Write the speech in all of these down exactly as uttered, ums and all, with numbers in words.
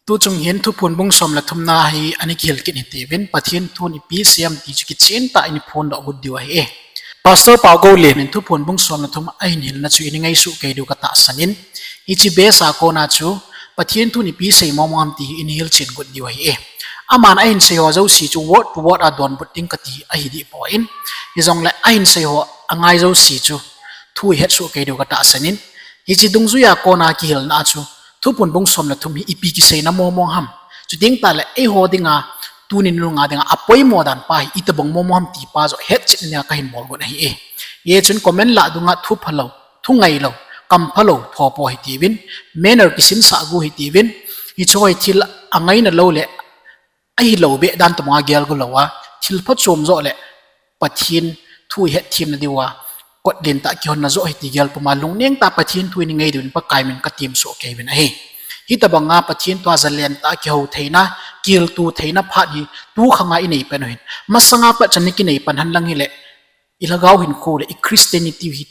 Tuchung hin Thuphon bung som le thumna hi ana kihil kit hitiuvin, Pathen thun ipi seiyem ti chu kichentah in iphondoh got diu ahi e. Pastor Paugoulen in Thuphon bung som le thum ahin hilna chu ina ngaisuh kei diu katahsan in, hiche base a kona chu Pathen thun ipi sei mong mong ham ti hi ina hilchen got diu ahi e. Aman ahin sei ho jouse chu word to word a donbut ding kati ahi deh poi, hijongle ahin sei ho angai jouse chu thu ihetsoh kei diu katahsan in, hiche dungjuia kona kihilna chu Thuphon bung som le thum hi ipi kiseina mong mong ham, chuteng tahle eiho dinga, tuni nununga dinga apoimo dan pa hi itobang mong mong ham ti pa joh hetchetna dinga kahin bol got ahi e. Hichun comment lah dunga thu phalou, thu ngailou, kam phalou thopo hitiuvin, manner kisinsah got hitiuvin, hiche hi thil angaina lou le ahilou beh dan tobanga gel got louva, thil phachom joh le Pathen thu ihetthem na diuva, kot lentah kihonna joh hiti gel puma lungneng tah Pathen thu ina ngai diuvin Pakai min katemsoh keiuvin ahi. Hitobanga Pathen thua jalentah kihou theina, kihilto theina phat hi tukhanga inei pan u hin, masanga pat chan ikinei pan henlang hile, ilhagao hinkho le i Christianity hi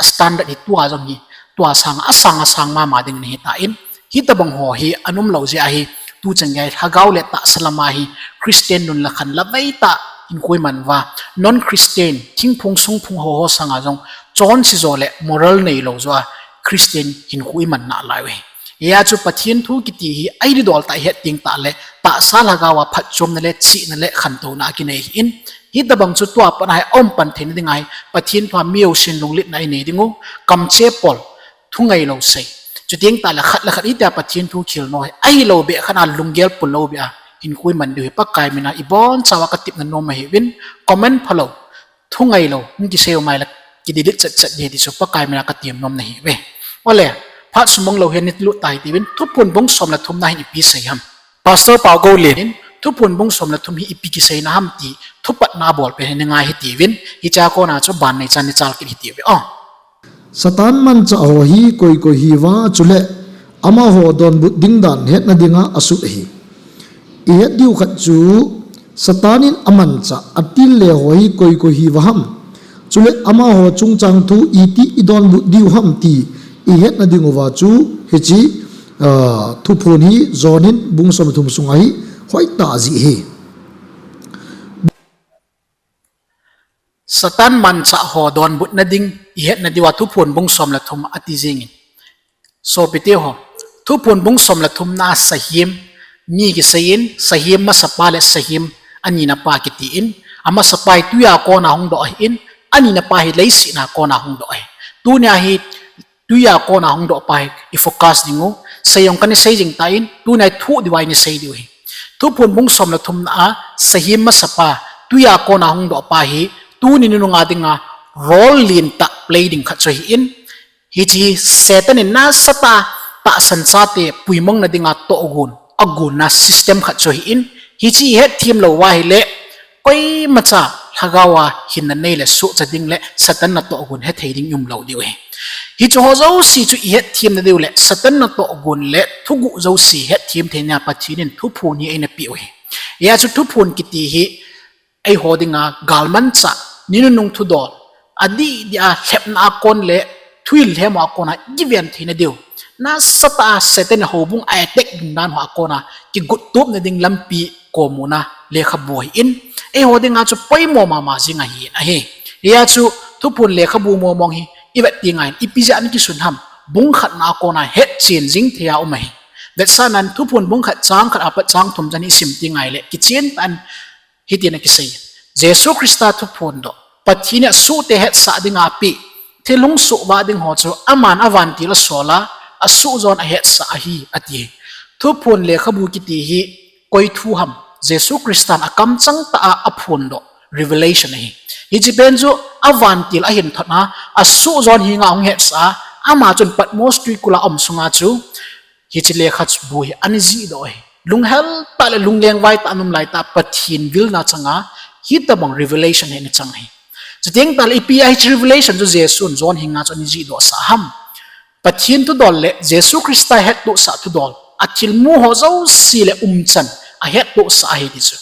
standard hi tua jong hi, tua sanga asang asang mama ding nahitan, hitobang ho hi ana umlou jeh ahi, tuchan gei lhagao le tahsa lama hi Christian nun le khan lamvai tah hinkho iman uva, non Christian, thingphung sungphung ho ho sanga jong chonse jo le moral neilou joh a Christian hinkho iman nalai u ahi. Hijeh chun Pathen thu kiti hi ididol tah ihet teng tahle, tahsa lhagao a phatchomna le chihna le khantouna akinei ahin, hitobang chu tua pat a hi aum pan theina dinga hi Pathen thua mi jousen lunglhahna inei diu, kamchepol, thu ngailou sei, chuteng tahle khat le khat hitia Pathen thu kihilna hi ahilou beh khat a lunggel pun lou beh a hinkho iman diu hi Pakai mina ibonchauva katepna nom ahiuvin, comment phalou, thu ngailou hung kisei u mai le kidelete chetchet ding ahi ti chu Pakai mina katem nom nahiuve. Ole, phat sumang lou hin itilut tahitiuvin, Thuphon bung som le thumna hin ipi sei ham, Pastor Paugoulen in Thuphon bung som le thum hi ipi kiseina ham ti thupatna abolpeh hi ana ngai hitiuvin, hichea kona chu ban neichan ichal kit hitiuve o. Satan manchah ho hi koi koi hiuva chule amaho donbut ding dan hetna dinga asut ahi. Ihet diu khat chu, Satan in amanchah, atil le ho hi koi koi hiuva ham, chule amaho chungchang thu iti idonbut diu ham ti ihetna dinguva chu hiche Thuphon hi John in bung som le thum sunga hi hoitah ajih ahi. Satan manchah ho donbutna ding ihetna diuva Thuphon bung som le thum ati jengin, sopite ho, Thuphon bung som le thumna sahem ni kiseiyin, sahem masapa le sahem aninapa kitin, amasapa hi twia kona hungdoh ahin, aninapa hi leisetna kona hungdoh ahi. Tunia hi twia kona hungdoh pa hi ifocus dingu, sei jong kana sei jing tan, tunia hi thoh diuva ina sei diu ahi. Thuphon bung som le thumna a sahem masapa, twia kona hungdoh pa hi tuni nununga dinga role lentah play ding khat chu ahin, hiche Satan in nasatah a tahsan chate puimangna dinga tohgon, agonna system khat chu ahin, hiche ihetthem louva ahile, koimacha lhagaova hinna nei le sohcha ding le Satan natohgon hethei ding iumlou diu ahi. Hicheho jouse chu ihetthemna diu le Satan natohgon le thuguh jouse hetthem theina Pathen in Thuphon hi eina peh u ahi. Hijeh chun Thuphon kiti hi eiho dinga galmanchah, ni nunung thudol, adih dia lhepna a kon le thuhil lhemho a kona kiven theina diu, nasatah a Satan in houbung a attack ding dan ho a kona kiguttupna ding lampi komna lekhabu ahin, eiho dinga chu poimo mama jing ahin ahi. Hijeh chun Thuphon lekhabu mong mong hi ivet tengle ipi jeh a ana kisun ham, bung khatna a kona hetchen jing thei a um ahi. Vetsahnan Thuphon bung khat chang khat apat chang thum chan hi isim tengle kichentah in hitin akisei, Jesu Christa thuphondoh, Pathen in asohte hetsah dinga apeh thilhung sohvah ding ho chu aman avantil asol a, asoh jon ahetsah ahi, ati. Thuphon lekhabu kiti hi koi thu ham, Jesu Christan akamchang tah a aphondoh, revelation ahi. Hiche pen chu avantil ahin thot a, asoh jon henga ahung hetsah a, ama chun Patmos twikul a aum sunga chu hiche lekhabu hi ana jihdoh ahi. Lunghel tah le lunglengvai tah a ana um laitah Pathen vilna changa hitobang revelation hi ana chang ahi. Chuteng tahle ipi a hiche revelation chu Jesun John henga chu ana jihdohsah ham, Pathen thudol le Jesu Christa hettohsah thudol, athilmu ho jouse le umchan ahettohsah ahi ti chu.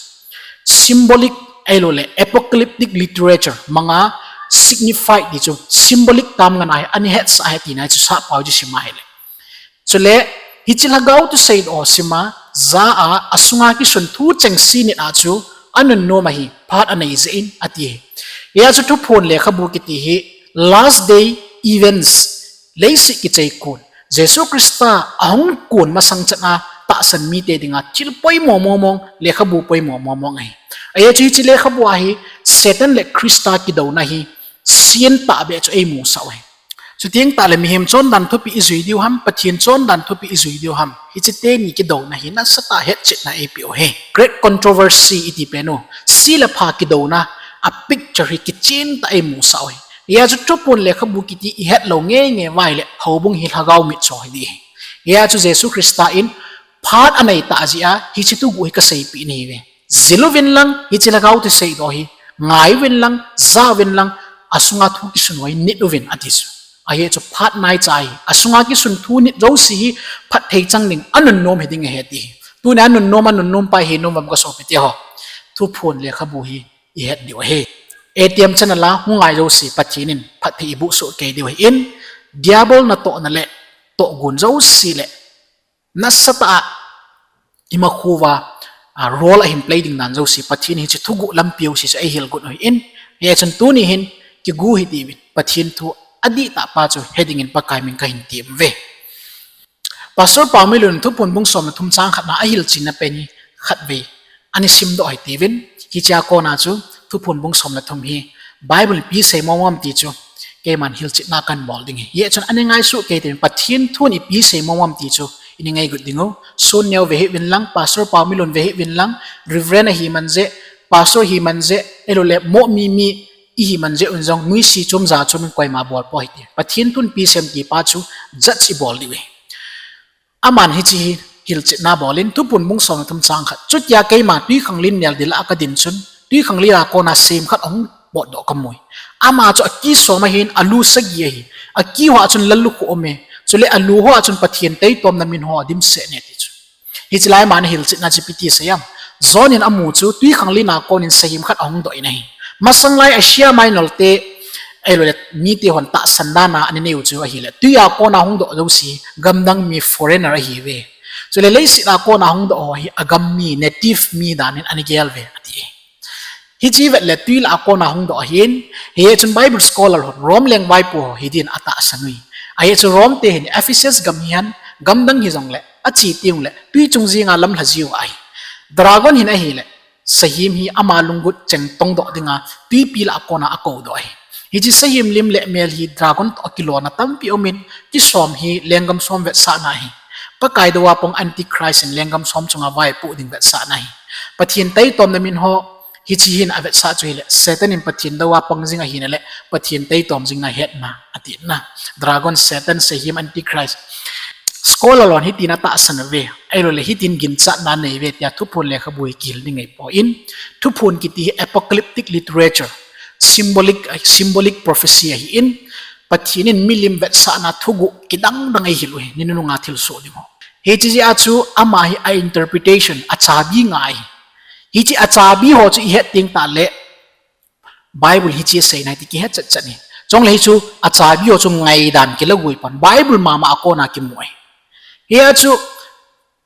Symbolic ahiloule apocalyptic literature manga signified ti chu symbolic term ngan ahi, ana hetsah ahi tina chu sahpau chu sim ahile. Chule hiche lhagao thusei ho sima, Jah a, asunga kisun thu chengse nit a chu anunnom ahi, phat anei jeh in ati ahi. Hia chu Thuphon lekhabu kiti hi last day events, leiset kichai kon, Jesu Christa ahung kon masang chan a tahsan mite dinga thil poimo momong, lekhabu poimo momong ahi. Ahia chu hiche lekhabu a hi Satan le Christa kidouna hi sentah beh chu eimusah u ahi. Chuteng tahle mihem chondan thupi ijui diu ham, Pathen chondan thupi ijui diu ham, hiche teni kidouna hi nasatah hetchetna eipeh u ahi. Great controversy iti pen u, se le pha kidouna, a picture hi kichentah eimusah u ahi. Hia chu Thuphon lekhabu kiti ihet lou ngeingei uva ahile houbung hi lhagao mitcho hiding ahi. Hia chu Jesu Christa in phat anei tah jeh a hiche thuguh hi kaseipeh nahiuve. Jil uvin lang, hiche lhagao thusei doh hi ngai uvin lang, ja uvin lang, asunga thu kisun u hi nit uvin ati chu. Ahi chu phat naicha ahi, asunga kisun thu nit jouse hi phatthei chang ding, anunnom hiding ahi ti hi. Tuni anunnom, anunnom pa hi nom uvam kasopiteho? Thuphon lekhabu hi ihet diu ahi. Atm channel a hung ngai jouse Pathen in phatthei iboh soh kei diu ahin, Diabol natohna le tohgon jouse le nasatah a imakhouva role ahin play ding dan jouse Pathen in hiche thuguh lampi jouse chu eihil got u ahin, hichun tuni hin kigu hitiuvin, Pathen thu adihtah pa chu hedingin Pakai min kahin temuve. Pastor Paomialun Thuphon bung som le thum chang khatna ahilchenna pen hi khatvei ana simdoh hitiuvin, hichea kona chu Thuphon bung som le thum hi Bible ipi sei mong mong am ti chu keiman hilchetna kahin bol ding ahi. Hichun ana ngaisuh kei teuvin, Pathen thun ipi sei mong mong am ti chu ina ngaigot dingu. Sonneo ve hih uvin lang, Pastor Paomialun ve hih uvin lang, Reverend ahi man jeh, Pastor hi man jeh, ahiloule moh mi mi ihi man jeh un jong, nuisat chom ja chom in koima bolpou hite. Pathen thun ipi sei em ti pa chu judge ibol diu ahi. Aman hiche hi hilchetna bolin, Thuphon bung som le thum chang khat, chutia keima twikhanglen nel dil a kadin chun, twikhanglen a kona seihim khat ahung potdoh kamui. Ama chu aki som ahin, alu sagi ahi. Akiho a chun lallukhuh aume, chule alu ho a chun Pathen taitomna min ho adimset e ti chu. Hiche lai a ama ana hilchetna chu ipi ti asei em? John in amu chu twikhanglen a konin seihim khat ahung doh in ahi. Masang lai Asia Minor te, ahiloule mite hon tahsan dan a ana neiu chu ahile, twi a kona hung doh jouse gamdang mi, foreigner ahiuve. Chule leiset a kona hung doh ho hi agam mi, native mi danin ana gel uve ati. Hiche vet le twi lah a kona hung doh ahin, hichun Bible scholar hon, Rome leng vaipo ho hidin atahsan ui. Ahi chu Rome te hin Ephesus gam hihen, gamdang hijongle, ache tengle twi chung jenga lamlha jiu ahi. Dragon hin ahile, seihim hi ama lunggut cheng tongdoh dinga twipi lah a kona akoudoh ahi. Hiche seihim lim le mel hi dragon toh akilona tampi aumin, ti som hi lenggam som vetsahna ahi. Pakai dou a pang Antichrist in lenggam som chunga vaipoh ding vetsahna ahi. Pathen taitomna min ho, hiche hin avetsah chu hile, Satan in Pathen dou a pang jing ahinale, Pathen taitom jingna hetna, atina. Dragon, Satan, seihim, Antichrist. Scholar hon hitin atahsan uve, ahiloule hitin ginchatna aneiuve tia Thuphon lekhabu hi kihil ding ahipoi. Thuphon kiti hi apocalyptic literature, symbolic, symbolic prophecy ahin, Pathen in milim vetsahna thuguh kidang dang eihil u ahi, ni nununga thilsoh ding ho. Hiche jeh a chu ama hi a interpretation, achabi ngai. Hiche achabi ho chu ihet teng tahle, Bible hiche seina ahi ti kihet chetchet ahi. Chule hichu achabi ho chu ngaidan kilaguipon, Bible mama a kona kimu ahi. Hia chu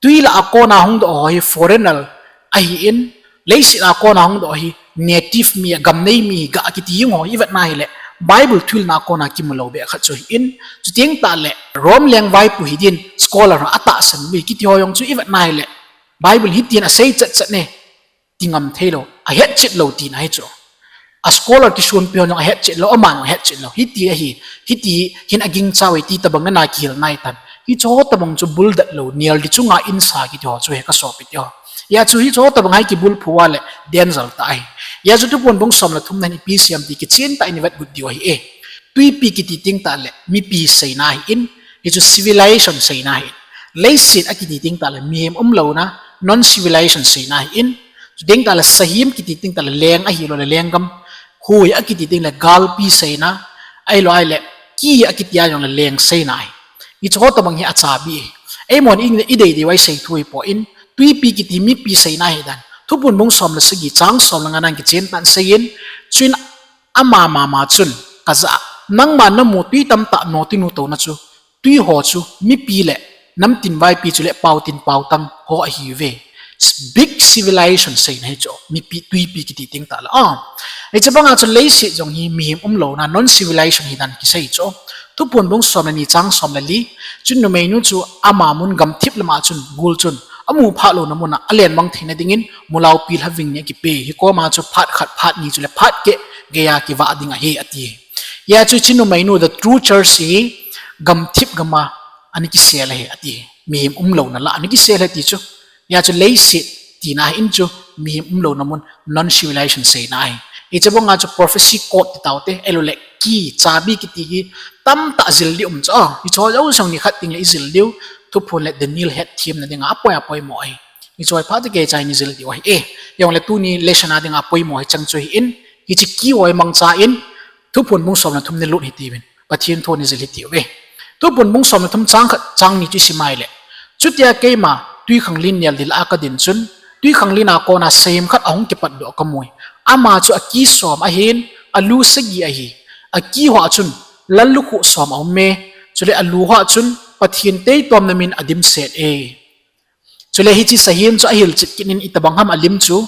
twi lah a kona hungdoh ho hi foreigner ahin, leiset a kona hungdoh hi native mi, gamnei mi, ga kiti jeng ho ivetna hile, Bible thuhilna a kona kimu lou beh khat chu ahin, chuteng tahle Rome leng vaipo hidin scholar ho atahsan uve kiti ho jong chu ivetna hile, Bible hitin asei chetchet e, ti ngam theilou, ahetchet lou tina ahi chu. A scholar kisonpi hon jong ahetchet lou, aman jong ahetchet lou. Hiti ahi, hiti hin agingcha uve ti tobang ana kihil naitan. Hicheho tobang chu buldet lou, neldi chunga insa kiti ho chu ahi kasopiteho. Hia chu hicheho tobang hi kibulphu uva le danger tah ahi. Hia chu Thuphon bung som le thumna hin ipi seiyem ti kichentah in ivetgut diu ahi e. Twipi kiti teng tahle mipi seina ahin, hichu civilization seina ahin. Leiset akiti teng tahle mihem umlouna, non-civilization seina ahin. Chuteng tahle seihim kiti teng tahle leng ahiloule lenggam, hoi akiti tengle galpi seina, ahilou ahile ki akiti a jongle leng seina ahi. Hicheho tobang hi achabi ahi. Eimahon ideidei uva isei thu ahipoi, twipi kiti mipi seina ahidan Thuphon bung som le sagi chang som le nga nan kichentah in aseiyin, chuin ama mama chun, kajah a, nangma namu twi tamtah notinu touna chu, twi ho chu mipi le Namtin vaipi chule paotin paotang ho ahiuve. Big civilization seina hi chu, mipi, twipi kiti teng tah la. Ah, hiche banga chu leiset jong hi mihem umlouna, non-civilization hidan kisei chu. Thuphon bung som le ni chang som le li, chun numeinu chu ama mun gamthip lama chun gul chun amu phah louna muna alen mang theina dingin mulaupi lhaving ni akipe, hikoma chu phat khat, phat ni chule phat keh geiya kivah ding ahi ati. Hia chu hiche numeinu, the true church hi gamthip gama ana kisel ahi ati. Mihem umlouna lah ana kisel ahi ti chu. Hia chu leiset tina ahin chu mihem umlouna mun, non-civilization seina ahi. Hiche banga chu prophecy code ti taute, ahilouleh key, chabi kiti hi tamtah jil ding um chu. Hicheho jouse nikhat tengle ijil diu, Thuphon le Daniel hetthemna dinga apoi apoimo ahi. Hicheho hi phatah keicha ijil diu ahi. Eh, hijongle tuni lesson a dinga apoimo hi chang chu ahin, hiche key ho hi mangcha in, Thuphon bung som le thum nilut hitiuvin, Pathen thu nijil hitiuve. Thuphon bung som le thum chang khat chang ni chu isim ahile, chutia keima twikhanglen nel dil a kadin chun, twikhanglen a kona sahem khat ahung kipatdoh kamui. Ama chu aki som ahin, alu sagi ahi. Aki hoa chun lallukhuh som aume, chule alu hoa chun Pathen teitomna min adimset e. Chule hiche sahem chu ahilchet kit in itobang ham alim chu,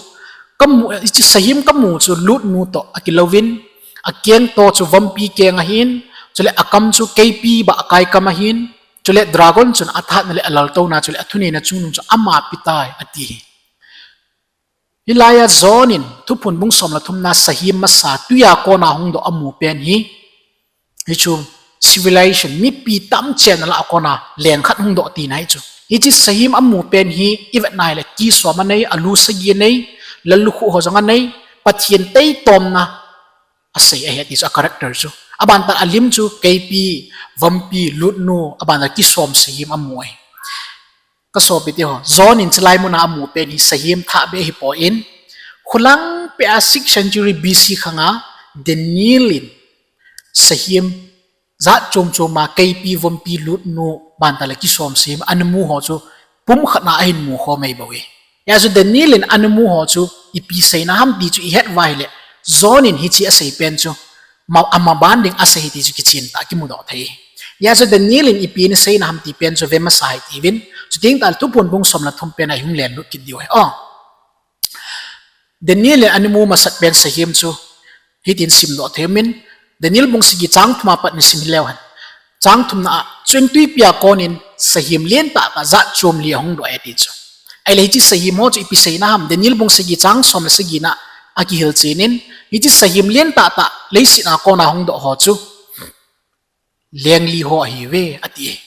kamu, hiche sahem kamu chu lutnu toh akilouvin, akeng to chu vompi keng ahin, chule akam chu keipi bahkai kam ahin, chule dragon chun athatna le alaltouna chule athuneina chungnung chu ama petai ati. Hilaiya John in Thuphon bung som le thumna sahem masa twi a kona hungdoh amu pen hi, hichu civilization, mipi tamchenna lah a kona leng khat hungdoh tina hichu. Hiche sahem amu pen hi ivetna hile ki som anei, alu sagi anei, lallukhuh ho jong anei, Pathen teitomna asei ahi ati chu, a character chu. Abantah alim chu keipi, vompi, lutnu, abantah kisom sahem amu ahi. Kasopiteho, John in chulai muna amu pen hi sahem thahbeh ahipoi, kholangpeh a sixth century B C khanga Daniel in sahem jat chom choma keipi, vompi, lutnu, abantah le kisom sahem anamu ho chu pumkhat na ahin mukhom ahibouve. Hia chu Daniel in anamu ho chu ipi seina ham ti chu ihet uva ahile, John in hiche asei pen chu ama ban ding asei ahi ti chu kichentah a kimudoh thei. Hia chu Daniel in ipi ana seina ham ti pen chu ve masa hitiuvin, chuteng tahle Thuphon bung som le thum pen a ihung lenlut kit diu ahi. Daniel in anamu masat pen sahem chu hitin simdoh thei umin, Daniel bung sagi chang thum a pat nasim hileu hen. Chang thumna a chun twipi a konin sahem lentah tah jat chom li ahungdoh e ti chu. Ahile hiche sahem ho chu ipi seina ham, Daniel bung sagi chang som le sagina a kihilchen in, hiche sahem lentah tah leiset a kona hungdoh ho chu leng li ho ahiuve ati.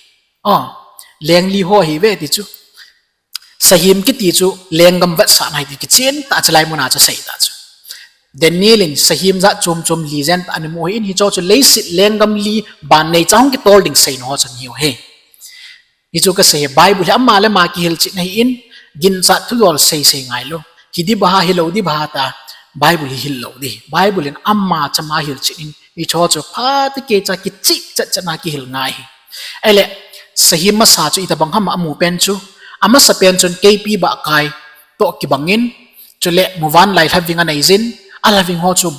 Leng li ho ahiuve ti chu, sahem kiti chu lenggam vetsahna ahi ti kichentah a chulai muna chu aseitah chu. Daniel in sahem jat chom chom li jentah anamu ahin, hicheho chu leiset lenggam li ban neicha hung kitol ding seina ho chu ahiuve. Hichu kasei hi, Bible hi ama le ama kihilchetna ahin, ginchat thudol seisei ngailou. Hiding bang ham, hilou ding bang ham tia Bible hi hil lou ding. Bible in ama chama hilchet in, hicheho chu phatah keicha kicheh chetchetna kihil ngai ahi. Ahile, sahem masa chu itobang ham amu pen chu, amasapen chun keipi bahkai toh kibangin, chule muvanlai lhaving aneijin, alhaving ho chu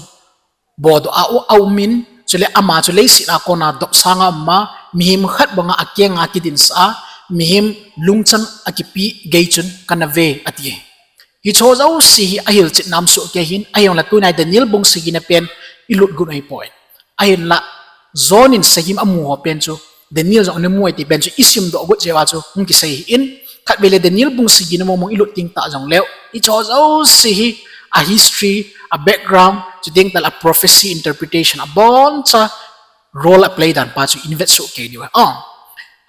bodoh a aumin, chule ama chu leiset a kona dopsanga uma, mihem khat banga akenga kidinsah a, mihem lungchang akipeh gei chun kana ve ati. Hicheho jouse hi ahilchetna um sohkei ahin, ahijongle tunia Daniel bung sagina pen ilut got u ahipoi. Ahinla, John in sahem amu ho pen chu, Daniel jong anamu ahi ti pen chu isimdoh got jeh uva chu hung kisei ahin, khatvei le Daniel bung sagina mongmong ilut teng tah jongleu, hicheho jouse hi a history, a background, chuteng tahle a prophecy interpretation aboncha role aplay dan pa chu ivet sohkei diu ahi.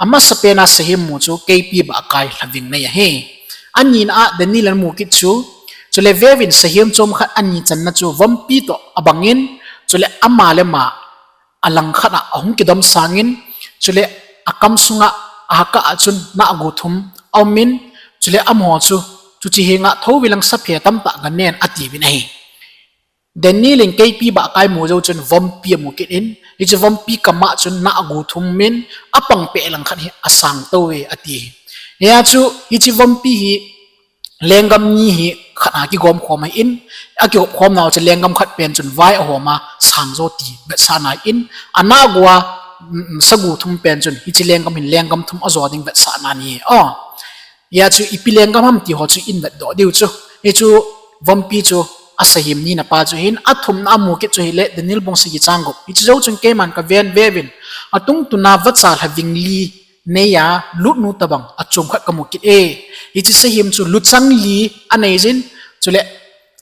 Amasapen a sahem mu chu keipi bahkai lhaving nei ahi. Anina a Daniel in amu kit chu, chule veuvin sahem chomkhat ani channa chu vompi toh abangin, chule ama le ama alangkhat a ahung kidom sangin, chule akam sunga ahakah a chun nahgu thum aumin, chule amaho chu, chuche henga thouvi lang saphe tamtah ganen atiuvin ahi. Daniel in keipi bahkai mu jou chun vompi amu kit in, hiche vompi kama chun nahgu thum umin, apangpeh langkhat hi asangtouve ati. Hia chu hiche vompi hi lenggam ni hi khat a kigomkhom ahin, akihopkhomnau chu lenggam khat pen chun vai ahoma sangjo ti vetsahna ahin, anahgu a um, sagu thum pen chun, hiche lenggam hin lenggam thum ajo ding vetsahna ahi. Oh, hia chu ipi lenggam ham ti ho chu ihin vetdoh diu chu. Hichu vompi chu asahem nina pa chu ahin, athumna amu kit chu ahile Daniel bung sagi chang gup. Hiche jou chun keiman kaven veuvin, atungtuna vacha lhaving li neiya lutnu tobang achom khat kamu kit e. Hiche sahem chu luchang li anei jin, chule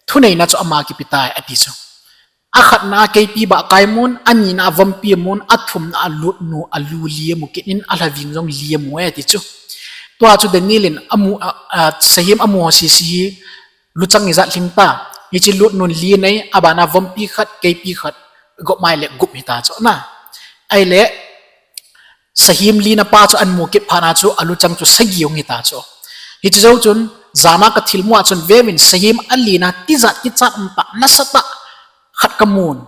thuneina chu ama kipe tai ati chu. Akhatna a keipi bahkai amun, anina a vompi amun, athumna a lutnu a lu li amu kit in, alhaving jong li amu e ati chu. Tua chu Daniel in amu, a, a, sahem amu ho sese hi luchang ijat lhing ta. Hiche lutnun li anei, abana vompi khat, keipi khat, gop mai le gup hita chu na. Ahile, sahem lina pa chu amu kit phat na chu aluchang chu sagi hung hita chu. Hiche jou chun, jana kathilmu a chun veuvin sahem alina tijat kichat umtah nasatah khat kamun.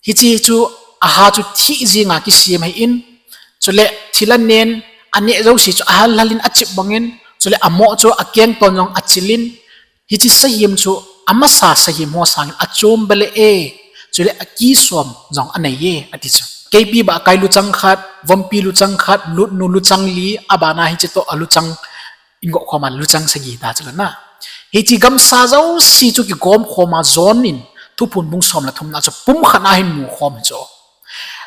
Hiche chu aha chu thih jenga kisem ahin, chule thil anen, aneh jouse chu ahal hal in achip bangin, chule amoh chu akengton jong achil in, hiche sahem chu amasa sahem ho sangin achom bale e, chule akisom jong anei e ati chu. Keipi bahkai luchang khat, vompi luchang khat, lutnu luchang li, abana hiche toh aluchang in gokhom a luchang sagi ta chu na. Hiche gamsa jouse chu kigom khom a John in Thuphon bung som le thumna chu pumkhat a ahin mu khom hi chu.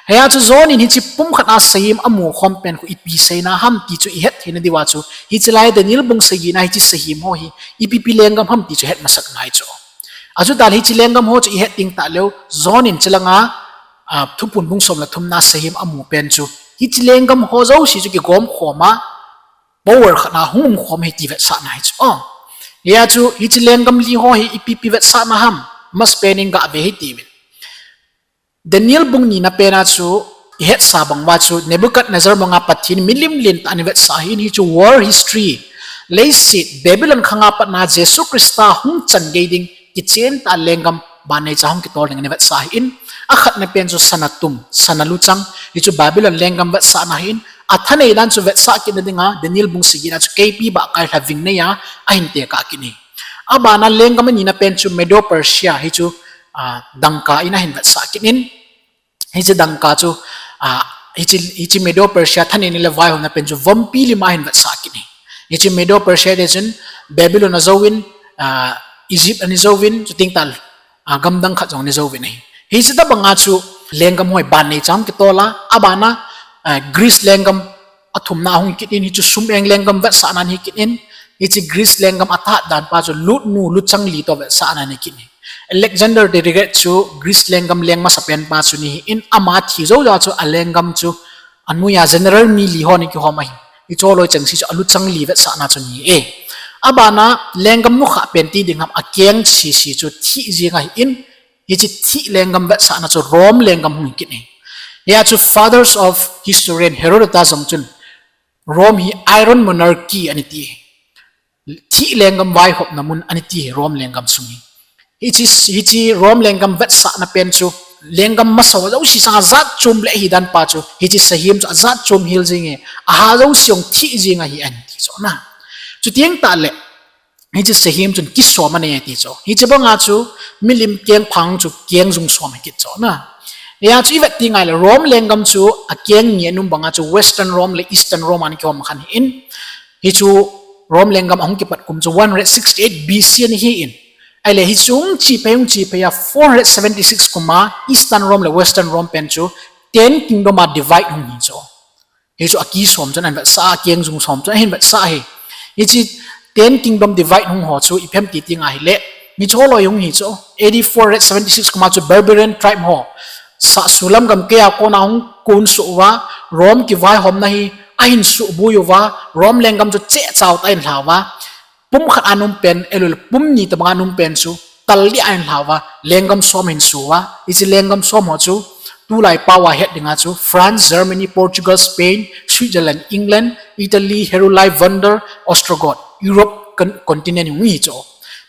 Hia chu John in hiche pumkhat a sahem amu khom pen khu ipi seina ham ti chu ihet theina diuva chu, hiche lai Daniel bung sagina hiche sahem ho hi ipipi lenggam ham ti chu het masak ngai chu. Achuti le hiche lenggam ho chu ihet ding taleu, John in chulanga, a, Thuphon bung som le thumna sahem amu pen chu, hiche lenggam ho jouse chu kigom khom a, power khat a hung um khom ahi ti vetsahna ahi chu. Oh. Hia chu hiche lenggam li ho hi ipipi vetsahna ham, masapen in gave hite uvin. Daniel bung nina pen a chu ihetsa bang uva chu Nebuchadnezzar banga Pathen milim lentah ana vetsah ahin, hichu world history, leiset Babylon khanga patna Jesu Christa hung chan gei ding kichen tah lenggam banneicha hung kitol ding ana vetsah ahin, akhatna pen chu sana tum, sana luchang, hichu Babylon lenggam vetsahna ahin, athanei dan chu vetsah kitna dinga Daniel bung sagina chu keipi bahkai lhaving neiya ahin tekah kit ahi. Abana lenggam anina pen chu Medo Persia, hichu, a, dangka in ahin vetsah kit in, hiche dangka chu, a, hiche, hiche Medo Persia thaneina le vaihomna pen chu vompi lima ahin vetsah kit ahi. Hiche Medo Persia te chun Babylon ajouvin, a, Egypt ana jouvin, chuteng tah, a, gamdang khat jong ana jouvin ahi. Hiche tobanga chu lenggam ho hi banneicha hung kitol a, abana, a, Greece lenggam athumna ahung kit in, hichu sum-eng lenggam vetsahna ahi kit in, hiche Greece lenggam athat dan pa chu lutnu luchang li toh vetsahna ahi kit in. Alexander the Great chu Greece lenggam leng masapen pa chu ahin, ama thi jou jou a chu alenggam chu anoiya general mi li ho ana kihom ahi. Hiche loi chengse chu aluchang li vetsahna chu ahi e. Abana lenggam nukhah pen ti ding ham, akeng sese chu thih jeng ahin, hiche thih lenggam vetsahna chu Rome lenggam hung kit ahi. Hia chu fathers of historian Herodotus jong chun Rome hi Iron Monarchy ana ti. Thih lenggam vaihopna mun ana ti Rome lenggam sung hi. Hiche, hiche Rome lenggam vetsahna pen chu lenggam masa ho jouse sanga jat chom le ahi dan pa chu, hiche sahem chu ajat chom hel jeng e, aha jouse jong thih jeng ahi ana ti chu na. Chuteng tah le, hiche sahem chun kisom anei ati chu. Hiche banga chu milim kengphang chu keng jung som ahi kit chu na. Hia chu ivet teng ahile Rome lenggam chu akeng ni ana um banga chu Western Rome le Eastern Rome ana kihom khan ahin. Hichu Rome lenggam ahung kipat kum chu one hundred sixty-eight B C ana hin. Ahile hichu hung che phei, hung che phei a four hundred seventy-six kum a Eastern Rome le Western Rome pen chu ten kingdom a divide hung hi chu. Hichu akisom chun ahin vetsah, akeng jung som chun ahin vetsah ahi. Hiche ten kingdom divide hung ho chu ipi ham ti teng ahile, hichu loi hung hi chu. A D four hundred seventy-six kum a chu Barbarian tribe ho, Sahsulam gamkai a kona hung kon suh uva, Rome kivaihomna hi ahin suboi uva, Rome lenggam chu chehchao tah ahin lha uva, pumkhat a ana um pen, ahilouleh pum ni tobang a ana um pen chu, tal deh a ahin lha uva, lenggam som ahin su uva, hiche lenggam som ho chu, tulai pao a het dinga chu, France, Germany, Portugal, Spain, Switzerland, England, Italy, Heruli, Vandal, Ostrogoth, Europe con-, continent hung hi chu.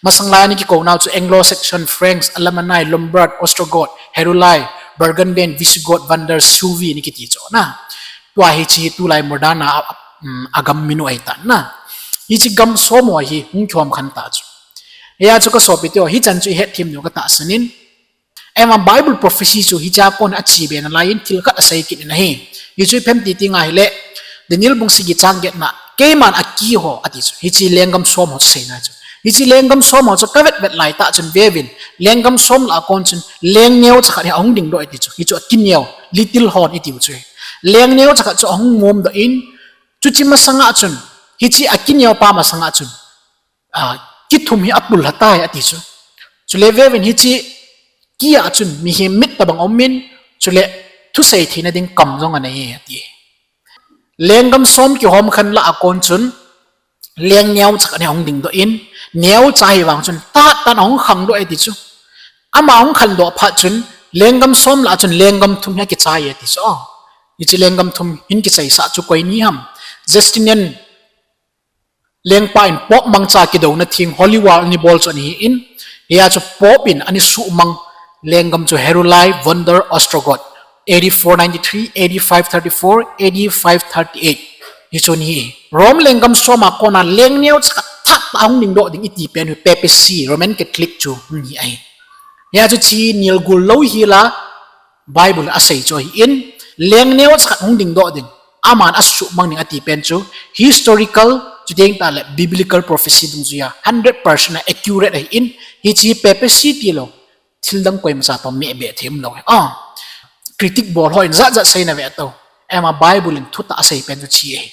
Masang lai a ana kikou nau chu Anglo-Saxon, Franks, Alemanni, Lombard, Ostrogoth, Heruli, Burgundian, Visigoth, Vandal, Suevi ana kiti chu na. Tua hiche hi tulai modern a, a, um, agam min u ahitan na. Hiche gam som ho hi hung kihom khan ta chu. Hia chu kasopi teho, hichan chu ihet them diu katahsan in. Ema Bible prophecy chu hichea kon ache be nalai in thil khat asei kit in ahi. Hichu iphem ti ti ngai hile, Daniel bung sagi chang get na, keiman akiho ati chu, hiche lenggam som ho chu seina chu. Hiche lenggam som ho chu kavet vet lai tah chun veuvin, lenggam som lah a kon chun leng neocha khat hi ahung dingdoh e ti chu. Hichu akineo, little horn itiu chu. Leng neocha khat chu ahung momdoh in, chuche masanga chun, hiche akineo pa masanga chun, a, kithum hi apul lha tai ati chu. Chule veuvin hiche kia chun mihem mit tobang aumin, chule thusei theina ding kam jong anei e ati. Lenggam som kihom khen lah a kon chun, leng neocha khat hi ahung dingdoh in, neocha hi vang chun, tat tan ahung khangdoh e ti chu. Ama ahung khandoh phat chun, lenggam som lah a chun lenggam thum hi akichai e ti chu. Hiche lenggam thum hin kichaisah chu koi ni ham? Justinian lengpa in Pope mangcha kidouna theng Holy War ana bol chu ana hi in, hia chu Pope in ana suhmang lenggam chu Heruli Vonder Ostrogoth, A D four ninety-three, A D five thirty-four, A D five thirty-eight. Hichu ana hi. Rome lenggam som a kona leng neocha khat tah tah ahung dingdoh ding iti pen hi papacy, Roman Catholic chu ana hi ahi. Hia chu chi nilgul lou hi la, Bible asei chu ahi in, leng neocha khat hung dingdoh ding, aman asuhmang ding ati pen chu historical, chuteng tale biblical prophecy dungjuia hundred percent a accurate ahi in, hiche papacy tilou, thil dang koimacha toh meh be thei umlou. A, critic bol ho in jat jat seina ve to. Ema Bible in thutah asei pen chu chi ahi.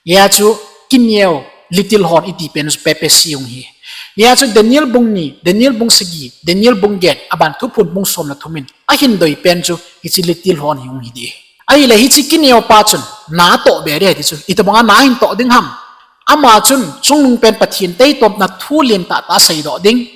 Hia chu kineo, little horn iti pen chu papacy hung hi. Hia chu Daniel bung ni, Daniel bung sagi, Daniel bung get, aban Thuphon bung som le thum in ahin doi pen chu hiche little horn hi hung hi di. Ahile hiche kineo pa chun na atoh be ding ahi ti chu, itobanga na ahin toh ding ham? Ama chun chungnung pen Pathen taitomna thu lentah tah aseidoh ding,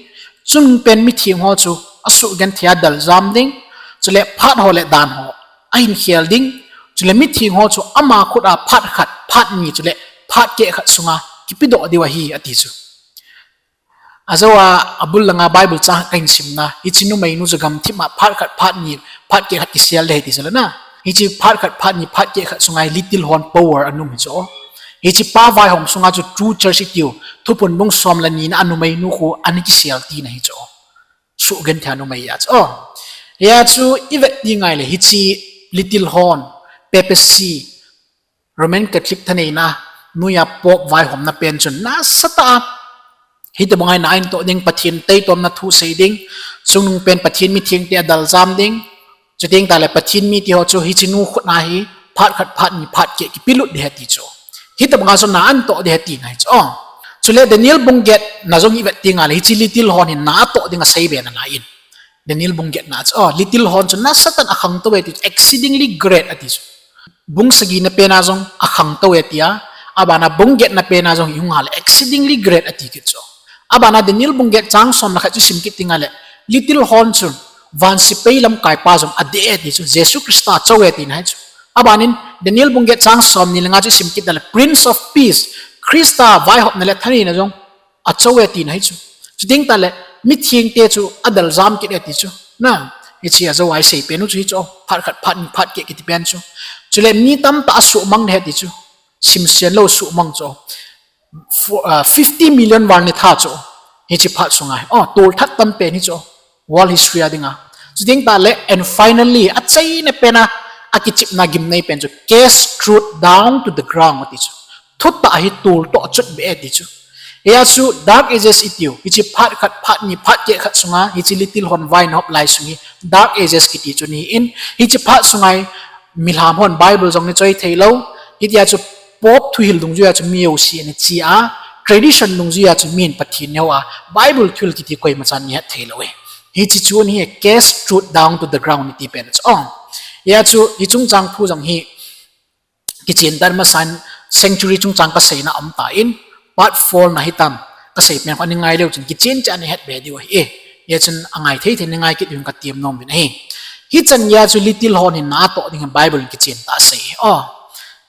chungnung pen mitheng ho chu asuhgenthei a daljam ding, chule phat ho le dan ho ahin khel ding, chule mitheng ho chu ama khut a phat khat, phat ni, chule phat keh khat sunga kipedoh diu ahi ati chu. Ajou a, abul langa Bible chang kahin simna, hiche numeinu chu gamthip a phat khat, phat ni, phat keh khat kisel ding ahi ti chu le na. Hiche phat khat, phat ni, phat keh khat sunga hi little horn power ana um hi chu. Hiche pa vaihom sunga chu true church itiu, Thuphon bung som le ni na a numeinu khu ana kisel tina hi chu. Suhgenthei a numei a chu. Hia chu ivet ding ngai le hiche little horn, papacy, Roman Catholic thaneina noiya Pope vaihomna pen chun nasatah a, hitobang a na ahin toh ding, Pathen taitomna thu sei ding, chungnung pen Pathen mithengte adaljam ding, chuteng tale Pathen mite ho chu hiche nu khut a hi phat khat, phat ni, phat keh kipelut ding ahi ti chu. Hitobanga chu na ahin toh ding ahi tina hi chu. Chule Daniel bung get na jong ivet ding ngai le hiche little horn hin na atoh ding asei be nalai in. Daniel bung get na chu, little horn chu nasatah in akhangtou e ti chu, exceedingly great ati chu. Bung sagi na pen a jong akhangtou e tia, abana bung get na pen a jong ihung hal le exceedingly great ati kit chu. Abana Daniel bung get chang som le khat chu sim kit ding ngai le, little horn chun van sepai lamkaipa jong adeh e ti chu, Jesu Christa achou e tina hi chu. Abanin Daniel bung get chang som ni le nga chu sim kit ding le, Prince of Peace, Christa vaihopna le thaneina jong achou e tina hi chu. Chuteng tale mithengte chu adaljam kit e ti chu. Na, hiche ajou a isei pen u chu hi chu, phat khat, phat ni, phat keh kiti pen chu. Chule mi tamtah asuhmang ding ahi ti chu. Simsen lou suhmang chu. Fifty million val ni tha chu. Hiche phat sunga hi, tolthat tam pen hi chu, world history a dinga. Chuteng tale, and finally, achaina pen a, akichepna gimnei pen chu, cast truth down to the ground ati chu. Thutah hi toltoh chutbeh e ti chu. Hia chu Dark Ages itiu, hiche phat khat, phat ni, phat keh khat sunga hiche little horn vai na hop lai sung hi Dark Ages kiti chu ahi in, hiche phat sunga hi milham hon Bible jong ana choi theilou, hitia chu Pope thuhil dungjuia chu mi jouse ana che a, tradition dungjuia chu min Pathen neo a, Bible thuhil kiti koimacha ana het theilou e. Hiche chu ahi, cast truth down to the ground iti pen chu. Hia chu hiche chungchang thu jong hi kichen tan masan, sanctuary chungchang kaseina aum tan, part four na hitam, kasei pen khu ana ngai leu chun kichen cheh a ana het be diu ahi e. Hia chun angai thei thei in ngai kit diuvin katem nom uvin ahi. Hichan geiya chu little horn hin na atoh ding hi Bible in kichen tah asei e.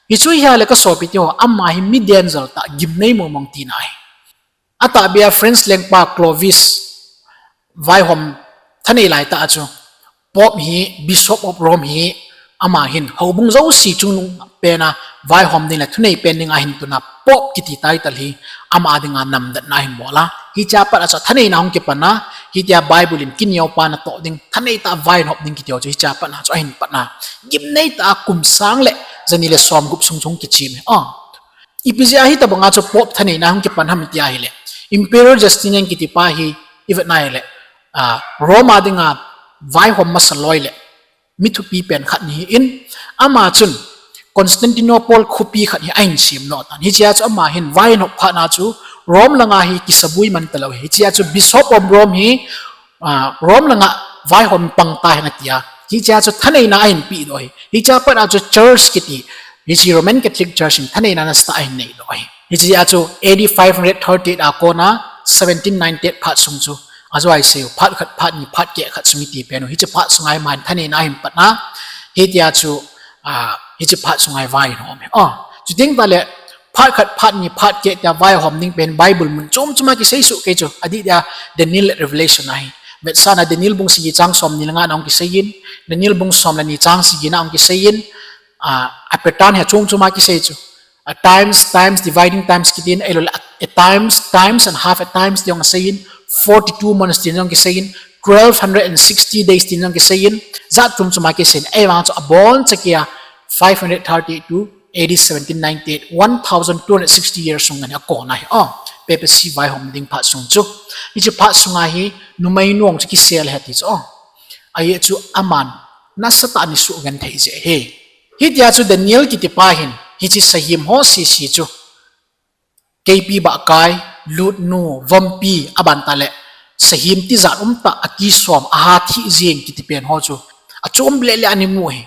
Hichu hia le kasopite ho, ama hi mi danger tah, gimnei mong mong tina ahi. Atahbeh a French lengpa Clovis vaihom thanei laitah a chu Pope hi, Bishop of Rome hi, ama hin houbung jouse chungnung pen a vaihom ding le thunei pen dinga hin tuna Pope kiti title hi ama dinga namdatna ahin bol a. Hichea pat a chu thaneina hung kipan a, Hitia Bible in kineo pa natoh ding, thanei tah a vai hop ding kiti ho chu hichea pat a chu ahin pat a. Gimnei tah a kum sang le jani le som gup sung chu hung kichim e. Ah. Ipi jeh a hitabang a chu Pope thaneina hung kipan ham iti ahile, Emperor Justinian kiti pa hi i vet na ahile, ah, Rome a dinga vaihom masa loi le mi thupi pen khat ahi in, ama chun Constantinople khopi khat hi ahin sem doh tan. Hichea chu ama hin vai ahin hop phat na chu Rome langa hi kisabui man talou ahi. Hichea chu Bishop of Rome hi, ah, Rome langa vaihom pang tahen ati a. Hichea chu thaneina ahin pe doh ahi. Hichea pat a chu Church kiti, hiche Roman Catholic Church in thaneina nasatah ahin nei doh ahi. Hichea chu A D five hundred thirty-eight a kona seventeen ninety-eight phat sung chu, ajo a isei u, phat khat, phat ni, phat keh khat sung iti pen u, hiche phat sunga hi ama hin thaneina ahin pat a, hitia chu, ah, hiche phat sunga hi vai ahin hom e. Ah, chuteng tah le, phat khat, phat ni, phat keh tia vai hom ding pen Bible mun chom chom a kisei soh kei chu, adih dia Daniel le Revelation a hi. Vetsahna Daniel bung sagi chang somni le nga na hung kisei in, Daniel bung som le ni chang sagi na hung kisei in, ah, a pattern hi chom chom a kisei chu. A times, times, dividing times kitin, ahilouleh a, a times, times and half a times ti jong asei in, forty-two months tin jong kisei in, twelve hundred and sixty days tin jong kisei in, jat chom chom a kisei in, ahivang chu abon chakei a five hundred thirty-eight to A D seventeen ninety-eight, one thousand two hundred sixty years sung ahi a kona hi. Oh, papacy vaihom ding phat sung chu. Hiche phat sunga hi numeinu chu kisel ahi ati chu. Oh, ajeh chu aman nasatah a ni suh genthei jeh ahi. Hitia chu Daniel kiti pa hin, hiche sahem ho sese chu, keipi bahkai, lutnu, vompi, aban tah le, sahem tijat umtah, akisom, aha thih jeng kiti pen ho chu, achom leh leh a ana mu ahi.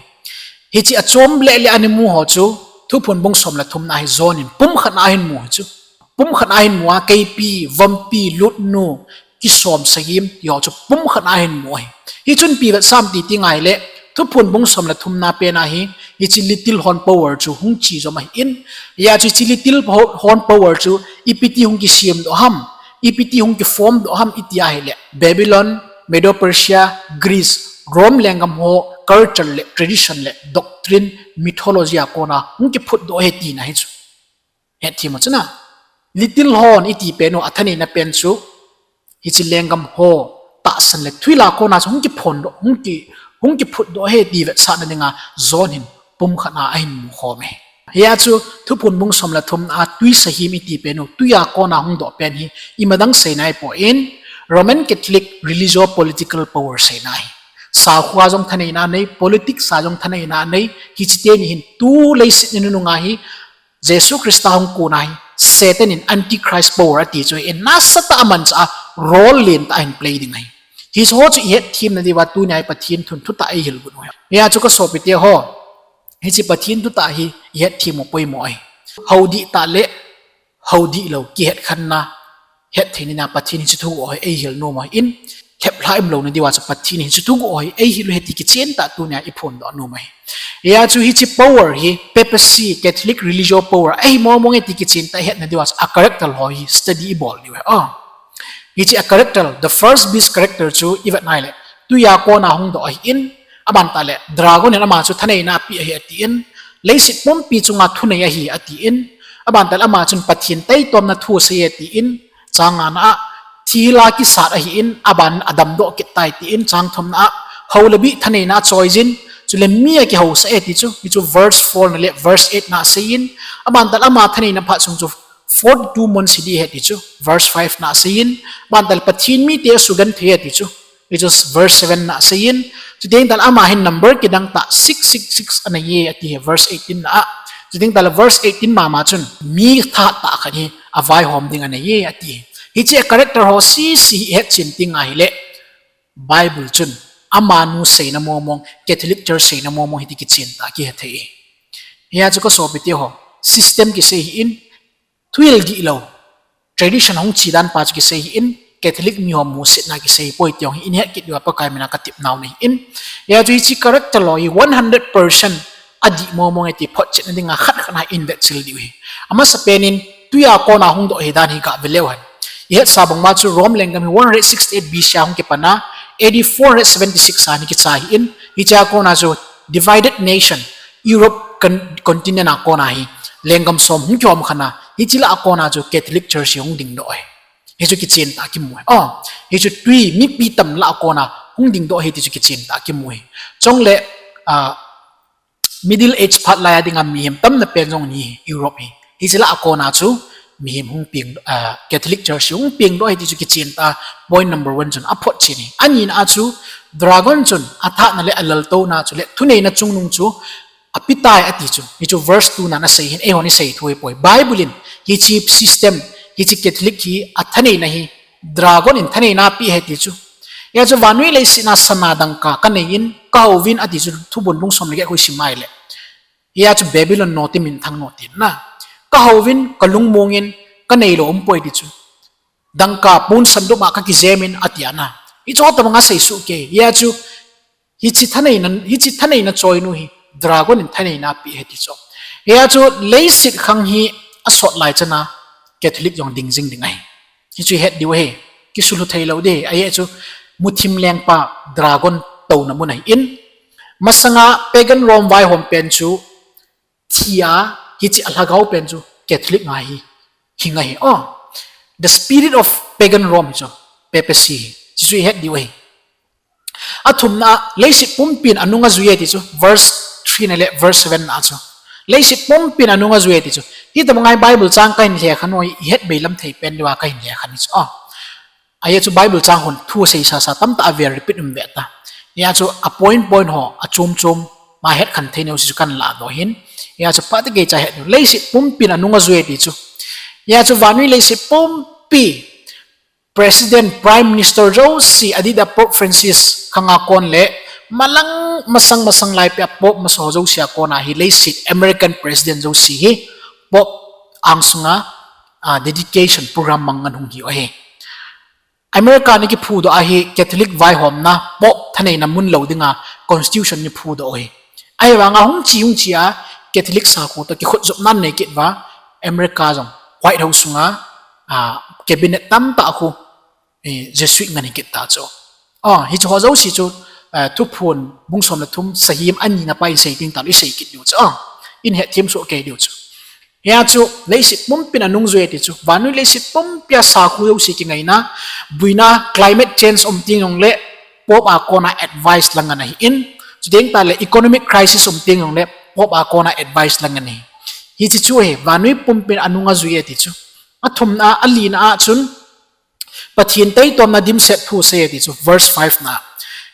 Hiche achom leh leh a ana mu ho chu, Thuphon bung som le thum na hi John in pumkhat na ahin mu ahi chu. Pumkhat na ahin mu a, keipi, vompi, lutnu, kisom, sahem ti ho chu pumkhat na ahin mu ahi. Hichun ipi vetsah ham iti ahile, Thuphon bung som le thum na pen a hi, hiche little horn power chu hung che jom ahi in. Hijeh chun hiche little ho-, horn power chu ipi ti hung kisem doh ham, ipi ti hung kiform doh ham iti ahile, Babylon, Medo-Persia, Greece, Rome lenggam ho culture le tradition le doctrine, mythology a kona hung kiphut doh ahi tina ahi chu. Hetthem u chu na. Little horn iti pen u, athaneina pen chu, hiche lenggam ho tahsan le thil a kona chu hung kiphon doh, hung ki, hung kiphut doh ahi ti vetsahna dinga John hin pumkhat na ahin mu khom e. Hijeh chun Thuphon bung som le thum na a twi sahem iti pen u, twi a kona hung doh pen hi, ima dang seina ahipoi in, Roman Catholic religio-political power seina ahi. Sakhu a jong thaneina anei, politics a jong thaneina anei, hiche teni hin tu leiset ni nunung a hi, Jesu Christa hung kon a hi, Satan in Antichrist power ati chu hi, nasatah a manchah a role lentah a ahin play ding ahi. Hiche ho chu ihetthem na diuva tunia hi Pathen thun thutah eihil got u ahi. Hijeh chun ka sopite ho, hiche Pathen thutah hi ihetthem u poimo ahi. Hou dihtah le hou dihlou kihetkhenna, hetthei na dinga Pathen hiche thuguh ho hi eihil nom u ahi in, theplhah umlouna diuva chu Pathen hiche thuguh ho hi eihil u ahi ti kichen tah tunia iphondoh nom u ahi. Hijeh chun hiche power hi, papacy, Catholic religio power ahi mong mong e ti kichen tah ihetna diuva chu a character ho hi study ibol diu ahi. Ah. Hiche a character, the first beast character chu ivet na ahile, twi a kona hung doh ahi in, aban tah le, dragon in ama chu thaneina apeh ahi ati in, leiset pumpi chunga thunei ahi ati in, aban tah le ama chun Pathen taitomna thu asei e ati in, chang nga na a, thil a kisat ahi in, aban in adam doh kit tai ati in, chang thum na a, hou le bih thaneina achoijin, chule mi akihousah e ati chu, hichu verse four na le verse eight na asei in, aban tah le ama thaneina phat sung chu forty-two months hi ding ahi ati chu, verse five na asei in, aban tah le Pathen mite asugenthei e ati chu, hichu verse seven na asei in, chuteng tah le ama hin number kidang tah six six six anei e ati hi verse eighteen na a. Chuteng tah le verse eighteen mama chun mi thahat tah khat hi avaihom ding anei e ati hi. Hiche character ho sese hi ihetchen teng ahile, Bible chun amanu seina mong mong, Catholic Church seina mong mong hi ti kichen tah kihe thei e. Hijeh chun ka sopite ho, system kisei ahi in, thil dihlou, tradition hung che dan pa chu kisei ahi in, Catholic mi ho musetna kisei poi ti jong hi ihet kit diuva Pakai mina katepna u ahi in. Hijeh chun hiche character ho hi one hundred percent adih mong mong e ti photchetna dinga khat khat na ihin vetchil diu ahi. Amasapen in twi a kona hung doh ahi dan hi gah ve leu hen. Ihetsa bang uva chu Rome lenggam hi one hundred sixty-eight B C a hung kipan a, A D four hundred seventy-six a ana kicha ahi in, hichea kona chu divided nation, Europe con-, continent a kona hi lenggam som hung kihom khen a, hiche lah a kona chu Catholic Church hi hung dingdoh ahi. Hichu kichen tah kimu hi. Oh, hichu tui mipi tam lah a kona hung dingdoh hi ti chu kichen tah kimu hi. Chule, ah, Middle Age phat lai a dinga mihem tamna pen jong ni Europe hi. Hiche lah a kona chu mihem hung peng, ah, Catholic Church hung pengdoh hi ti chu kichen tah point number one chun aphot chen hi. Anina a chu dragon chun athahna le alaltouna chu le thuneina chungnung chu apetai ati chu. Hichu verse two na ana sei hin, eihon isei thu hipoi. Bible in hiche system, hiche Catholic hi athaneina hi dragon in thaneina apeh hi ti chu. Hia chu vannoi leiset a sana dangka kanei in kahouvin ati chu Thuphon bung som le get khu isim a ahile. Hia chu Babylon note minthang note na. Kahouvin kalungmong in kaneilou umpoi ti chu. Dangka pon sandup a kakijem in ati ana. Hichu tobanga seisoh kei. Hia chu hiche thaneina, hiche thaneina choinu hi dragon in thaneina apeh hi ti chu. Hia chu leiset khang hi asot lai chana Catholic jong ding jing ding ahi. Hichu ihet diu ahi. Kisulhu theilou ding ahi. Ahi chu muthim lengpa dragon touna mun ahin. Masanga pagan Rome vaihom pen chu thi a, hiche alhagao pen chu Catholic nga hi hing ahi. Oh, the spirit of pagan Rome hi chu, papacy hi. Hichu ihet diu ahi. Athumna, leiset pumpin anung ajui e ti chu, verse three na le verse seven na chu. Leiset pumpin anung ajui e ti chu. Hitobanga Bible chang kahin lekhan u hi ihet beilam thei pen diuva kahin lekhan hi chu. Oh. Ahi chu Bible chang hon thu seisasa tamtah avel repeat um ve ta. Hia chu a point point ho, achom chom, ma hetkhen thei neo chu kahin lahdoh hin. Hia chu phatechan het diu. Leiset pumpin anung ajui e ti chu. Hia chu vannoi leiset pumpi President, Prime Minister jouse, adeh a Pope Francis khanga kon le, malang masang masang lai pea Pope masa ho jouse a kona hi leiset American President jouse hi Pope angsunga, ah, dedication program mang ngan hung hiu ahi. America in akiphudoh ahi Catholic vaihomna Pope thaneina mun lou dinga constitution ana phudoh u hi. Ahivanga hung che hung che a Catholic sakho toh kikhutjopna anei kit uva America jong White House sunga, ah, cabinet tamtah khu, eh, Jesuit ngan hi kit ta chu. Ah, hiche ho jouse chu, eh, Thuphon bung som le thum sahim anina pa in sei ding tah lou isei kit diu chu. Ah, ihin hetthem soh kei diu chu. Hia chu leiset pumpin anung jui e ti chu. Vannoi leiset pumpia sakho jouse kingaina, buina climate change um teng jongle Pope a kona advice la ngan ahin. Chuteng tahle economic crisis um teng jongle Pope a kona advice la ngan ahi. Hiche chu ahi, vannoi pumpin anung ajui e ti chu. Athumna, alina a chun Pathen taitomna dimset thu asei e ti chu verse five na.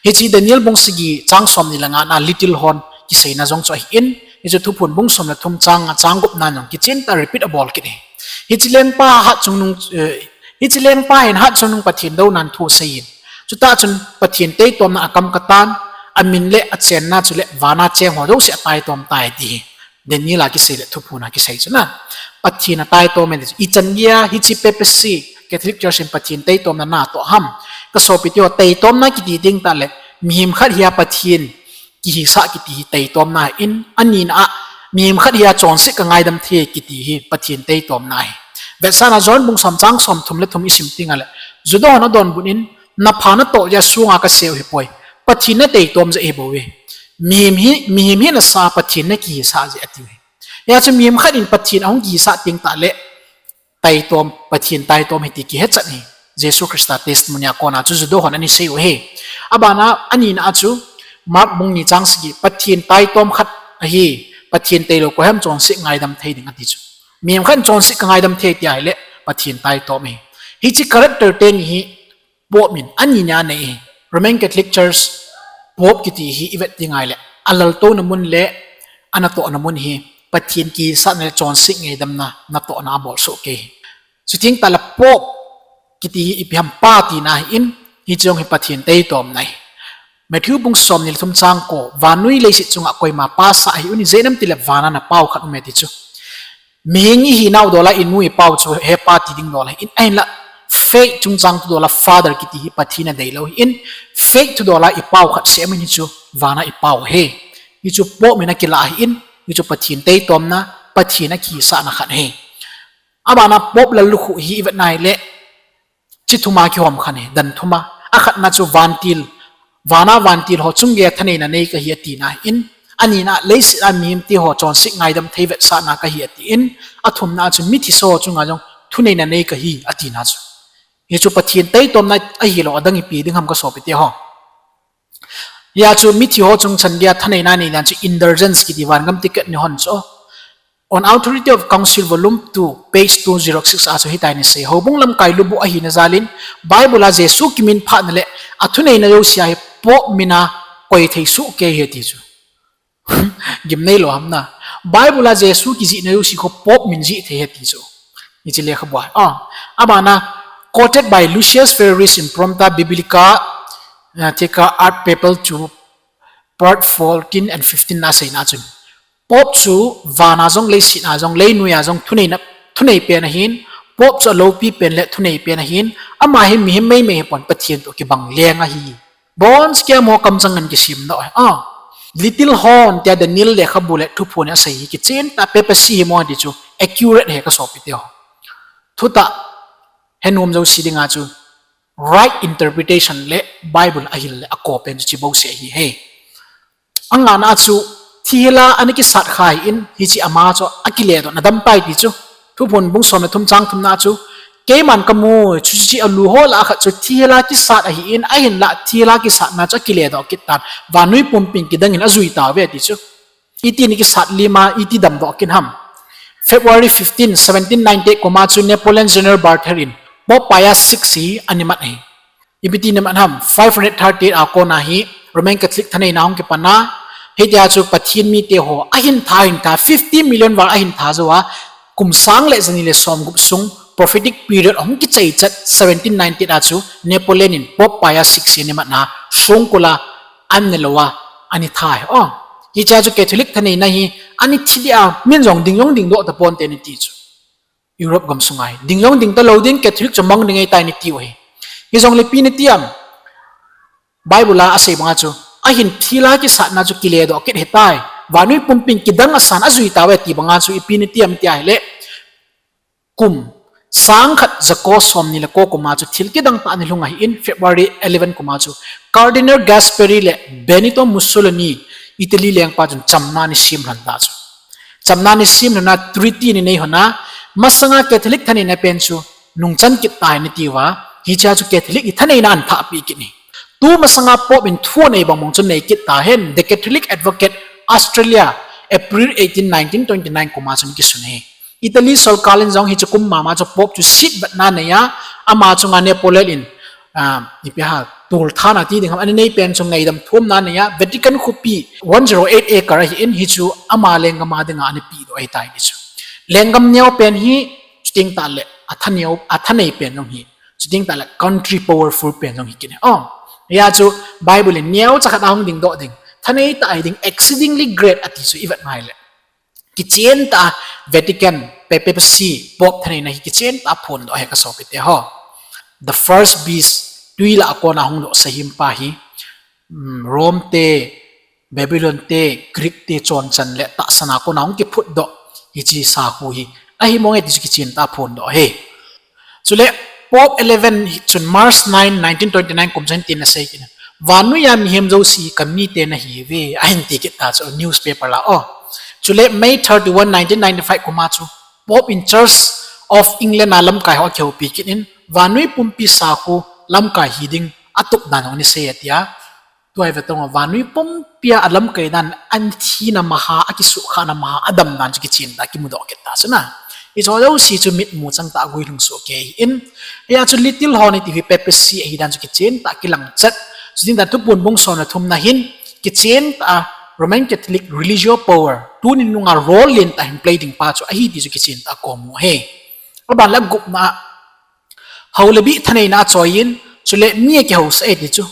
Hiche Daniel bung sagi chang somni le nga na little horn kiseina jong chu ahin. Hichu Thuphon bung som le thum chang nga chang gup na jong kichen tah repeat abol kit ahi. Hiche lengpa hatchungnung, eh, hiche lengpa hin hatchungnung Pathen dounan thu asei in. Chutah chun Pathen taitomna akam katan, amin le achenna chule vana cheng ho jouse ataitom tai ti hi. Daniel a kisei le Thuphon a kisei chu na. Pathen ataitom e ti chu. Ichan geiya hiche papacy, Catholic Church in Pathen taitomna natoh ham. Kasopi teho, taitomna kiti ding tahle mihem khat hia Pathen kihisah kiti hi taitomna ahin, anina a mihem khat hia chonset kangaidam thei kiti hi Pathen taitomna ahi. Vetsahna John bung som chang somthum le thum isim tengle, Juda hon adonbut in, napha natoh jeh a songa kasei u hipoi. Pathen nataitom jeh ahibouve. Mihem hi, mihem hi nasah a Pathen nakihisah jeh atiu hi. Hia chu mihem khat in Pathen ahung kihisah teng tahle, taitom, Pathen taitom ahi ti kihechan ahi. Jesu Christa testimony a kona chu Juda hon ana sei u ahi. Abana, anina a chu, Mark bung ni chang sagi, Pathen taitom khat ahi, Pathen tailou koi ham chonset ngaidam thei ding ati chu. Mihem khat in chonset kangaidam thei tia ahile, Pathen taitom ahi. Hiche character teni hi, Pope min anina anei ahi. Roman Catholic Church Pope kiti hi ivet ding ahile, alaltouna mun le anatohna mun hi Pathen kihisahna le chonset ngaidamna natohna abol soh kei ahi. Chuteng tahle Pope kiti hi ipi ham, pa tina ahin, hiche jong hi Pathen taitomna ahi. Matthew bung somni le thum chang ko, vannoi leiset chunga koima pa sah ahiuvin, ijeh inem itile vana napau khat aume ti chu. Mihem ihinau dola inu ipau chu hepa ti ding dola ahin, ahinla faith chungchang thu dola Father kiti hi Pathen adeilou ahin, faith thu dola ipau khat semin hichu vana ipau ahi. Hichu Pope min akilah ahin, hichu Pathen taitomna, Pathen akihisahna khat ahi. Abana Pope lallukhuh hi ivet na ahile, chi thuma kihom khan ahi, dan thuma. Akhatna chu vantil, vana vantil ho chunga thaneina nei kahi atina ahin, anina leiset a mihemte ho chonset ngaidam thei vetsahna kahi atin, athumna chu mithiso ho chunga jong thuneina nei kahi atina chu. Hichu Pathen taitomna ahilou adang ipi ding ham kasopite ho. Hia chu mithi ho chungchang dia thaneina nei dan chu indulgence kiti vangam ticket ni hon chu. On Authority of Council Volume two, page two zero six a chu hitia ana sei. Houbung lamkai lubu ahina jalin, Bible a Jesu kiminphahna le athuneina jouse hi Pope mina koi thei sohkei ahi ti chu. Gimnei lou ham na. Bible a Jesu kijihna jouse kho Pope min jih thei ahi ti chu. Hiche lekhabu a. Ah, abana quoted by Lucius Ferrerius Imprompta Biblica, uh, Theca Ad Papale two, part fourteen and fifteen na seina chun. Pope chu vana jong leiset a jong leinoiya jong thuneina, thunei pen ahin, Pope chu aloupi pen le thunei pen ahin, ama hi mihem meimei hipon Pathen toh kibang leng ahi. Bonchauva kamchang ngen kisemdoh ahi. Ah, Little Horn tia Daniel lekhabu le Thuphon a asei hi kichen tah papacy hi mo ti chu accurate ahi kasopite ho. Thutah henom jouse dinga chu right interpretation le Bible ahil le akopen chu chi bouseh ahi e. Angana chu thihela ana kisat kha ahin, hiche ama chu akiledoh na dam tai ti chu. Thuphon bung som le thum chang thumna chu, keiman kamu, chuche alu ho lah a khat chu thihela kisat ahin, ahinlah thihela kisatna chu akiledoh kit tan, vannoi pumpin kidang in ajui tauve ti chu. Iti ana kisat lima, iti damdoh kit ham. February fifteen, seventeen ninety-eight kum a chu Napoleon General Berthier in Pope Pius six hi ana mat ahi. Ipi ti ana mat ham, five hundred thirty-eight a kona hi Roman Catholic thaneina hung kipan a, hitia chu Pathen mite ho ahin tha, ahin tha, fifty million val ahin tha jou a, kum sang le jani le somgup sung prophetic period ahung kichai chat seventeen ninety-eight a chu Napoleon in Pope Pius six hi ana mat a, songkul a ana ne lou a, ana tha ahi. Oh, hichea chu Catholic thaneina hi ana thi dia, min jong ding jong dingdoh taponte ana ti chu. Europe gamsunga hi ding jong ding talou ding, Catholic chu mang ding ahitai ana tiu ahi. Hijongle ipi ana ti ham, Bible a asei banga chu, ahin thihela kisatna chu kiledoh kit ahitai, vannoi pumpin kidang asan ajui tauve ti banga chu ipi ana ti ham tia ahile, kum sang khat jako somni le ko kum a chu thil kidang tah ana lhung ahin, February eleven kum a chu Cardinal Gasparri le Benito Mussolini, Italy lengpa chun chamna ana sem lhon ta chu. Chamna ana sem lhon a, treaty ana nei lhon a, masanga Catholic thaneina pen chu nungchan kit tai ana tiuva, hichea chu Catholic hi thaneina ana thahpeh kit ahi. Tu masanga Pope in thu anei bang mong chu nei kit tahen, The Catholic Advocate, Australia, April eighteen, nineteen twenty-nine kum a chun kisun ahi. Italy sorkar in jong hiche kum mama chu Pope chu setvetna anei a, ama chunga Napoleon in, ah, ipi ham, tulthana ti ding ham, ana nei pen chu ngaidam thumna anei a, Vatican khopi one zero eight acre ahin, hichu ama lenggam a dinga ana pehdoh ahitai ti chu. Lenggam neo pen hi, chuteng tahle athaneo, athanei pen jong hi, chuteng tahle country powerful pen jong hi kit ahi. Oh, hia chu Bible in neocha khat a hung dingdoh ding, thanei tah ahi ding, exceedingly great ati chu ivet maile, kichen tah a Vatican, papacy, Pope thaneina hi kichen tah a phondoh ahi kasopite ho. The first beast, twi lah a kona hung dohsa himpa hi, um, Rome te, Babylon te, Greek te chonchan le tahsan a kona hung kiphutdoh hiche sakhu hi ahi monge ti chu kichen tah a phondoh ahi. Chule Pope eleven chun March nine, nineteen twenty-nine kum chun hitin ana sei kit in, vannoiya mihem jouse kamite nahiuve, ahin ti kit ta chu newspaper lah a. Oh, chule May thirty-one, nineteen ninety-five kum a chu Pope in Church of England a lamkai ho akihoupi kit in, vannoi pumpi sakhu lamkai hi ding atup dan ho ana sei atia. Tua hi vetan, vannoi pumpia alamkai dan, athina maha, akisuhkhahna maha, adam dan chu kichen tah a kimudoh kit ta chu na. Hiche jouse chu mitmu chang tah a guilhung sohkei ahin. Hia chu Little Horn iti hi papacy ahi dan chu kichen tah a kilang chet. Chuteng tah Thuphon bung som le thumna hin kichen tah a Roman Catholic religio power, tuni nunga role lentah hin play ding pa chu ahi ti chu kichen tah a kimu ahi. Aban le agupna, hou le bih thaneina achoiyin, chule mi akihousah e ti chu.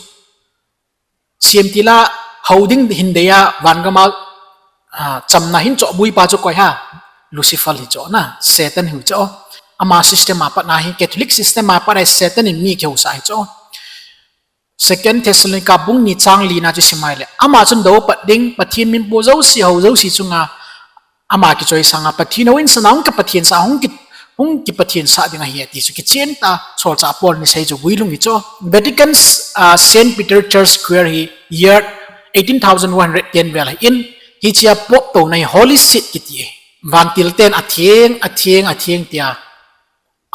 Semtil a hou ding hin dei a, vangam a, ah, chamna hin chohboi pa chu koi ham, Lucifer hi chu na, Satan hi chu. Ama system a pat na hi, Catholic system a pat na hi Satan in mi akihousah hi chu. Second Thessalonica bung ni chang lina chu sim maile, ama chun dou apat ding, Pathen minpu jouse, hou jouse chunga ama kichoisang a, Pathen houin sana hung kipathensah, hung ki, hung kipathensah ding ahi ati chu kichen tah a solchah Paul in asei chu guilhung hi chu. Vatican's, ah, Saint Peter Church Square hi year eighteen thousand one hundred ten vel ahin, hichea Pope touna hi Holy Seat kiti ahi. Vantil ten atheng, atheng, atheng tia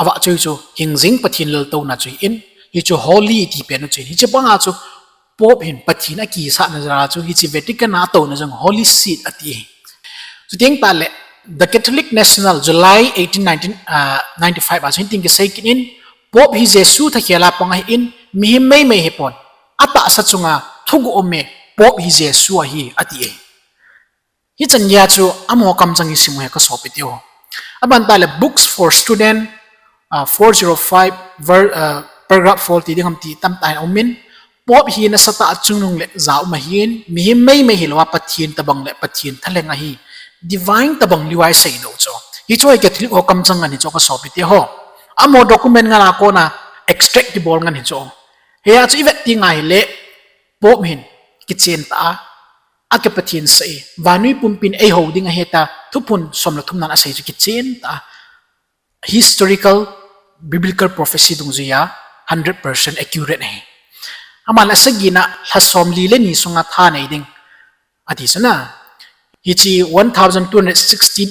Avahchoi chu hingjing Pathen laltouna chu ahin, hichu holy iti pen u chu ahin. Hiche banga chu Pope hin Pathen akisahna jal a chu hiche Vatican a atouna jong holy seat ati. Chuteng tahle The Catholic National, July eighteen, nineteen, ah, ninety-five a chu hitin kisei kit in, Pope hi Jesu thakhel a pang ahin, mihem meimei hipon, atahsa chunga thuguh aume, Pope hi Jesu ahi, ati. Hichan geiya chu amaho kamchang hi sim u hi kasopi teho. Aban tahle Books for Student, ah, four zero five, ver-, ah, paragraph four ti ding ham ti tamtah in aumin, Pope hi nasatah a chungnung le ja um ahin, mihem meimei hilouva Pathen tobang le Pathen thalheng ahi, divine tobang liuva iseidoh chu. Hichu hi Catholic ho kamchang ngen hichu kasopi teho. Amaho document ngen a kona extract kibol ngen hichu. Hia chu ivet teng ahile, Pope hin kichen tah a, akipathen sah e, vannoi pumpin eihou ding ahi tia Thuphon som le thum nan asei chu kichen tah a, historical, biblical prophecy dungjuiya hundred percent accurate ahi. Aman asagina lha somli le ni sunga thanei ding ati chu na. Hiche one thousand two hundred sixty,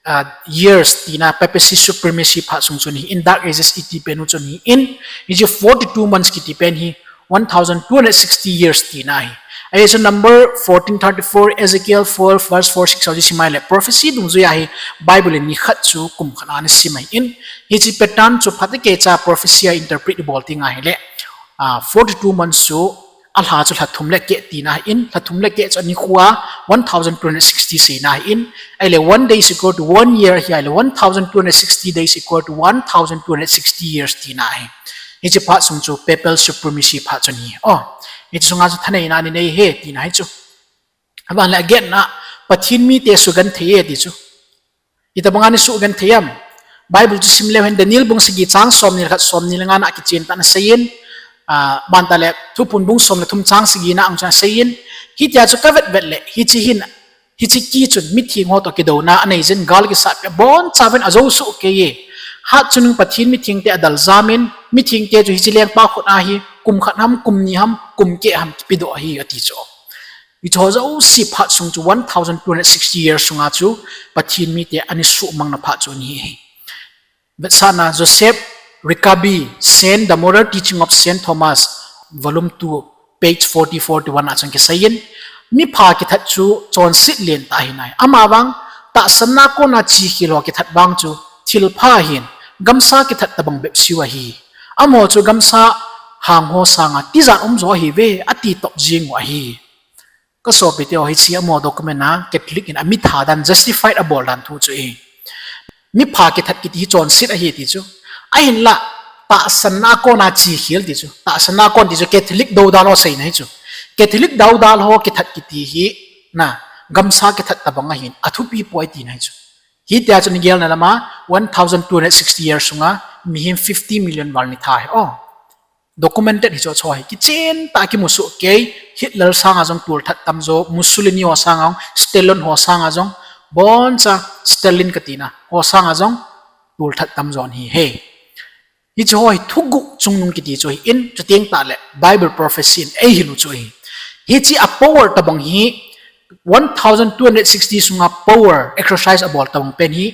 ah, years tina papacy supremacy phat sung chun ahin, Dark Ages iti pen u chun ahin, hiche forty-two months kiti pen hi one thousand two hundred sixty years tina ahi. Ahi chu number fourteen thirty-four, Ezekiel four verse four six a chu sim ahile prophecy dungjuiya hi Bible in nikhat chu kum khat a ana sim ahin, hiche pattern chu phatechan prophecy a interpret ibol teng ahile, ah, forty-two months chu alha chu lha thum le keh tina ahin, lha thum le keh chu anikho a one thousand two hundred sixty seina ahin, ahile one day is equal to one year ahi, ahile one thousand two hundred sixty days equal to one thousand two hundred sixty years tina ahi. Hiche phat sung chu papal supremacy phat chu ahi. Oh, hiche sunga chu thaneina anei e tina ahi chu. Aban le again a, Pathen mite sugenthei e ti chu. Itobanga isugenthei em? Bible chu sim leu hen Daniel bung sagi chang somni le khat, somni le nga na kichen tah in aseiyin, ah, aban tahle Thuphon bung som le thum chang sagina a jong aseiyin, hitia chu kavet vet le, hiche hin, hiche key chun mitheng ho toh kidouna anei jin, gal kisahpi abonchauvin ajou soh kei e. Hatchungnung Pathen mithengte adel jamin, mithengte chu hiche lengpa khut a hi kum khat ham, kum ni ham, kum keh ham kipedoh ahi ati chu. Hiche ho jouse phat sung chu one thousand two hundred sixty years sunga chu Pathen mite ana suhmangna phat chu ahi. Vetsahna Joseph Rickaby, Saint, The Moral Teaching of Saint Thomas, Volume two, page forty, forty-one a chun kiseiyin, mipha kithat chu chonset lentah ahi nai. Amavang tahsanna a kona chekhel ho kithat vang chu thilpha ahin, gamsa kithat tobang bepseh u ahi. Amaho chu gamsa hang ho sanga tijat umjo ahiuve, ati top jing u ahi. Kasopi teho, hiche amaho document a Catholic in amitha dan, justified abol dan thu chu ahi. Mipha kithat kiti hi chonset ahi ti chu. Ahinla, tahsanna a kona chekhel ti chu. Tahsanna a kon ti chu Catholic doudal ho seina ahi chu. Catholic doudal ho kithat kiti hi na, gamsa kithat tobang ahin, athupi poi tina ahi chu. Hitia chu nagelna lama one thousand two hundred sixty years sunga mihem fifty million val nitha ahi. Oh. Documented hichu ahi. Kichen tah a kimu soh kei, Hitler sanga jong tolthat tamjo, Mussolini ho sanga jong, Stalin ho sanga jong, boncha Stalin katina, ho sanga jong tolthat tamjo ahi. Hiche ho hi thuguh chungnung kiti chu ahin, chuteng tahle Bible prophecy in eihil u chu ahi. Hiche a power tobang hi one thousand two hundred sixty sunga power exercise abol tobang pen hi,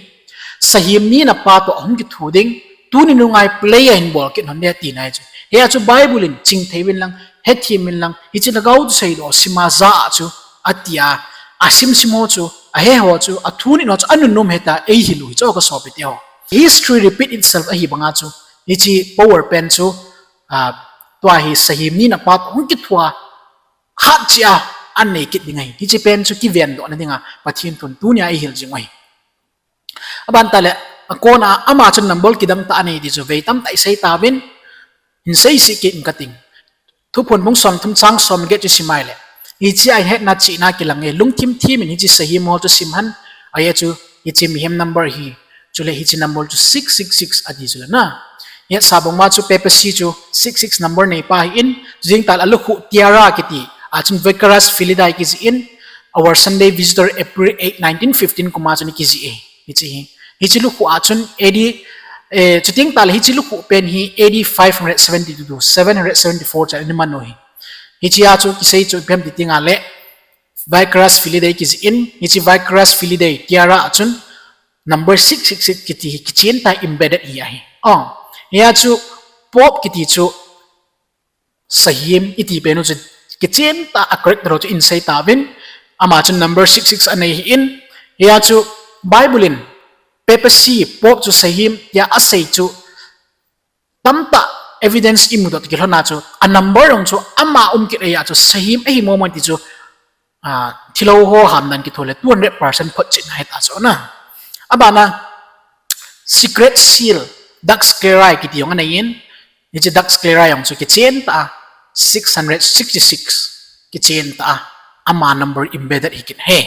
sahem nina pa toh ahung kithu ding, tuni nunga hi play ahin bol kit lhon ding tina ahi chu. Hia chu Bible in chingthei uvin lang, hethem uvin lang, hiche lhagao thusei doh sima ja a chu, atia, asim sim ho chu, ahe ho chu, athu nit ho chu, anunnom hita eihil u hichu kasopi teho. History repeat itself ahi banga chu, hiche power pen chu, ah, tua hi sahem nina pa toh hung kithu a, hatcheh a anei kit ding ahi. Hiche pen chu kivendohna dinga Pathen thun tunia eihil jing u ahi. Aban tahle, akona ama chun number kidang tah anei ti chu vei tamtah isei tauvin, hin seisih kit inge kating. Thuphon bung som thum chang som get chu sim ahile, hichea hin hetna chihna kilang e, lungthim thim in hiche sahem ho chu sim hen, ajeh chu hiche mihem number ahi, chule hiche number chu six six six ati chule na. Hetsa bang uva chu papacy chu six six number neipa ahin, chuteng tahle alukhuh tiara kiti, achun Vicarius Filii kijih in, Our Sunday Visitor, April eight, nineteen fifteen kum a chun kijih e, hiche hi. Hiche lukhuh a chun A D, eh, chuteng tahle hiche lukhuh pen hi A D five hundred seventy-two to seven hundred seventy-four chan ana man u ahi. Hichea chu kisei chu ipi ham ti tengle, Vicarius Filii kijih in, hiche Vicarius Filii tiara a chun number six six six kiti hi kichen tah a embedded hi ahi. Oh, hia chu Pope kiti chu sahim iti pen u chu kichen tah a character ho chu in sei tauvin, ama chu number six six anei hi in, hia chu Bible in papacy, Pope chu sahim tia asei chu tamtah evidence imu doh kilhon a chu a number jong chu ama um kit ahi a chu sahim ahi momo ti chu, ah, thilou ho hamdan kitho le two hundred percent photchetna hita chu na. Abana secret seal, Dux Cleri kiti jong anei in, hiche Dux Cleri jong chu kichen tah a six hundred sixty-six kichen tah a ama number embedded hi kit ahi.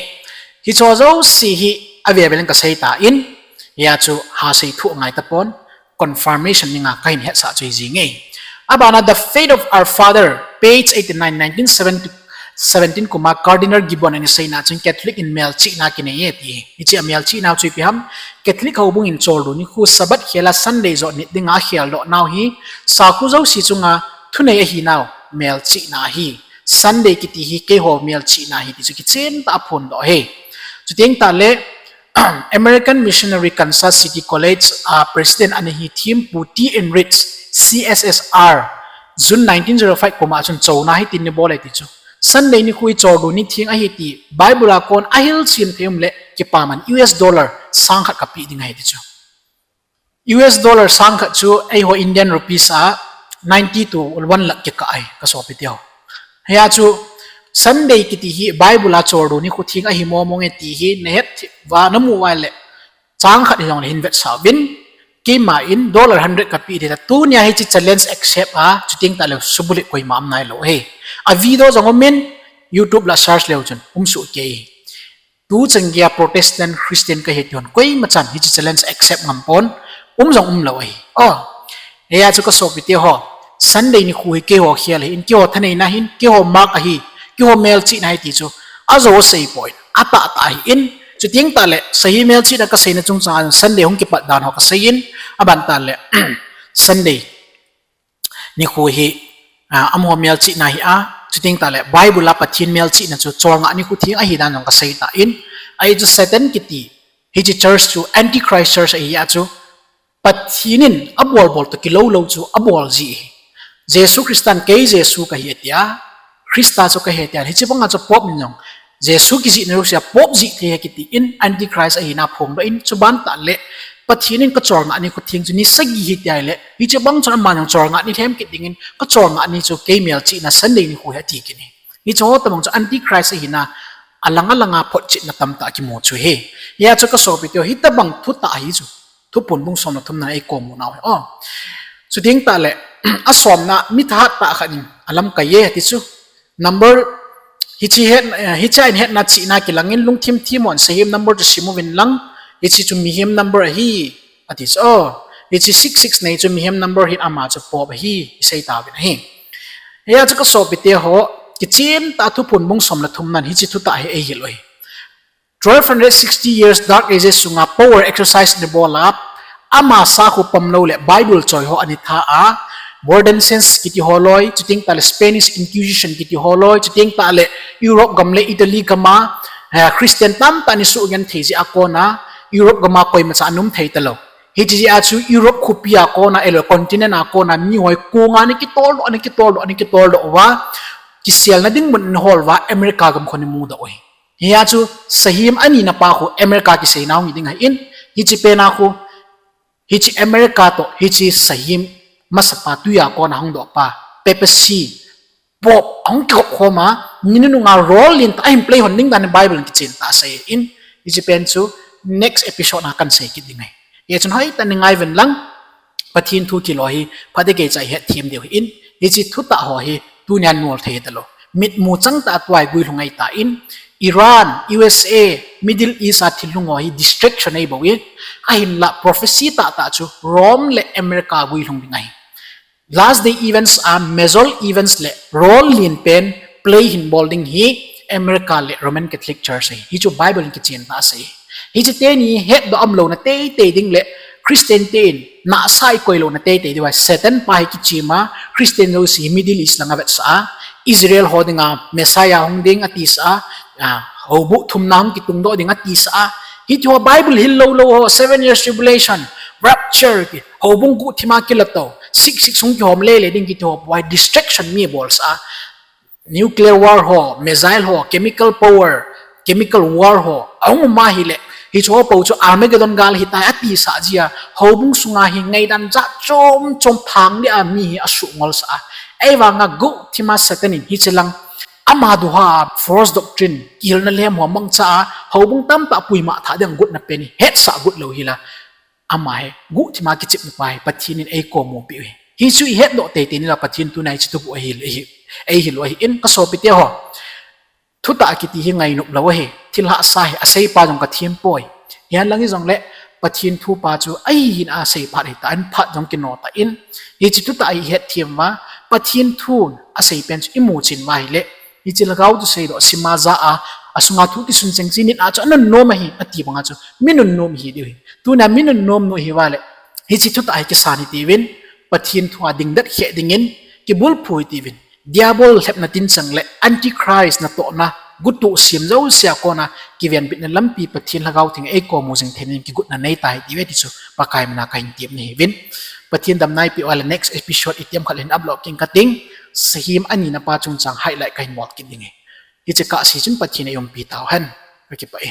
Hicheho jouse hi avel vel in kasei tan, hia chu ha sei thu ngai tapon, confirmation dinga kahin hetsah chu hi jing e. Abana The Faith of Our Father, page eighty-nine, nineteen seventy, seventeen kuma Cardinal Gibbon in aseina chun Catholic in melchihna kinei e ti. Hiche a melchihna chu ipi ham, Catholic houbung in Choldo nikho Sabbath khel a Sunday joh nit dinga akheldoh nau hi sakhu jouse chunga thunei ahi nau melchihna ahi. Sunday kiti hi keiho melchihna ahi ti chu kichen tah a aphondoh e. Chuteng tah le American Missionary Kansas City College a president ana hi thim Pu T N Ritz, C S S R, June nineteen zero five kuma chun chouna hitin nabol e ti chu. Sunday nikho hi Choldo ni theng ahi ti Bible a kon ahilchen thei um le kipaman U S dollar sang khat kapeh ding ahi ti chu. U S dollar sang khat chu eiho Indian rupees a ninety to one lakh kikah ahi, kasopi teho. Hia chu Sunday kiti hi Bible a Choldo nikho theng ahi momo e ti hi nahet thei uva namu uva le chang khat hijongle hin vetsah uvin, keima in dollar hundred kapeh ding ta, tunia hiche challenge accept a, chuteng tah le subulet koima um nailou ahi. A video jong um in, YouTube la search leu chun um soh kei. Tu chan geiya Protestant Christian kahi ti hon koima chan hiche challenge accept ngam pon, um jong umlou ahi. Oh, hia chu kasopi teho, Sunday nikho hi keiho khel ahi in, keiho thaneina ahin, keiho mark ahi, keiho melchihna ahi ti chu ajou asei poi, atahtah ahi in, chuteng tah le sahim melchihna kaseina chungchang a Sunday hung kipat dan ho kasei in, aban tah le Sunday nikho hi, ah, amaho melchihna ahi a, chuteng tah le Bible a Pathen melchihna chu cholngah nikho theng ahi dan jong kasei tan, ahi chu Satan kiti hiche church chu Antichrist church ahi a chu Pathen in abol bol toh kilou lou chu abol ji ahi. Jesu Christan kei Jesu kahi atia, Christa chu kahi atia, hiche banga chu Pope in jong Jesu kijihna jousea Pope jih thei ahi kiti in Antichrist ahina aphongdoh in, chuban tah le Pathen in kacholngah nikho theng chu ni sagi ahi tia ahile, hiche bang chun aman jong cholngah ni lhem kit dingin, kacholngah ni chu kei melchihna Sunday nikho ahi ati kit in ahi. Hicheho tobang chu Antichrist ahina alang alanga photchetna tamtah kimu chu ahi. Hia chu kasopi teho, hitobang thutah ahi chu Thuphon bung som le thumna eikom u nau ahi. Oh, chuteng tah le asomna, mi thahat tah khat in alamkai e ti chu number, hiche het, eh, hiche a in hetna chihna kilangin lungthim thim un sahim number chu sim uvin lang, hiche chu mihem number ahi ati chu. Oh, hiche six six nei chu mihem number ahin, ama chu Pope ahi isei tauvin ahi. Hia chu kasopi teho, kichen tah a Thuphon bung som le thumnan hiche thutah hi eihil u ahi. Twelve hundred sixty years Dark Ages sunga power exercise nabol a, ama sakhu pamlou le Bible choi ho ana tha a, Waldenses kiti ho loi, chuteng tah le Spanish Inquisition kiti ho loi, chuteng tah le Europe gam le Italy gam a, eh, Christian tamtah ana suhgenthei jeh a kona, Europe gam a koimacha ana um thei talou. Hiche jeh a chu Europe khopi a kona, ahilou le continent a kona miho hi konga ana kitoldoh, ana kitoldoh, ana kitoldoh uva, kiselna ding mun ana hol uva, America gam khu ana mudoh u ahi. Hia chu sahim anina pa khu America kiseina hung hi ding ahin, hiche pena khu, hiche America toh hiche sahim masapa twi a kona hungdoh pa, papacy, Pope ahung kikhop khom a, mi nunung a role lentah ahin play hon ding dan in Bible in kichen tah a asei in, hiche pen chu next episode a kahin sei kit ding ahi. Hichun hoitah in ngai uvin lang, Pathen thu thilho hi phatechan ihet them diu ahin, hiche thutah ho hi tunia nol thei talou. Mitmu changtah a tua hi guilhung ahitan, Iran, U S A, Middle East a thilhung ho hi distraction ahi bou in, ahinlah prophecy tahtah chu Rome le America guilhung ding ahi. Last day events a major events le role len pen play hin bol ding hi America le Roman Catholic Church ahi. Hichu Bible in kichen tah a asei. Hiche teni hetdoh umlouna teitei ding le Christian ten nahsah a ikoi louna teitei diu ahi. Satan pa hi kichim a, Christian jouse hi Middle East langa avetsah a, Israel ho dinga Messiah hung ding atisah a, a, houbuh thumna hung kitungdoh ding atisah a, hitiho Bible hil lou lou ho, seven years tribulation, rapture ki, houbung guhthima kilato, sik sik sung kihom lele ding kiti ho, why distraction mi bolsa a, nuclear war ho, missile ho, chemical power, chemical war ho, ahung um ahile, hiche ho pou chu Armageddon gal hitai atisah jia, houbung sunga hi ngaidan jat chom chom phang dia mi hi asuh ngolsa a. Ahivanga guhthima Satan in hiche lang, ama duha false doctrine, kihilna lhem ho mangcha a, houbung tamtah puima thah ding gotna pen hi hetsah got lou hila, ama hi guhthima kichepna pa hi Pathen in eikomopeh u ahi. Hichu ihetdoh teitei inla Pathen tuna hiche thuguh eihil u ahin, kasopite ho. Thutah kiti hi ngainop lou ahi, thilhahsa ahi, aseipa jong kathempoi. Hihen lang hijongle, Pathen thupa chu ahin asei phat hita, an phat jong kino tan. Hiche thutah hi ihetthem uva, Pathen thun asei pen chu imuchen uva ahile, hiche lhagao thuseidoh sima ja a, asunga thu kisun cheng chu nit a chu anunnom ahi, ati banga chu mi nunnom ihi diu ahi. Tuna mi nunnom nu ihiuva le, hiche thutah hi kisan hitiuvin, Pathen thua dingdet kheh dingin kibulphu hitiuvin. Diabol lhepna tinchang le Antichrist natohna, gutoh sem jousea kona kivenbitna lampi Pathen Lhagao Theng in eikomu jing theina ding kigotna neita hitiuve ti chu Pakai mina kahin tem nahiuvin. Pathen damna eipeh uva le next episode itiham khat le hin upload kit kating, Sahem anina pa chungchang highlight kahin bol kit ding ahi. Hiche kahse chun Pathen in eiumpi tauhen. Kakipah e.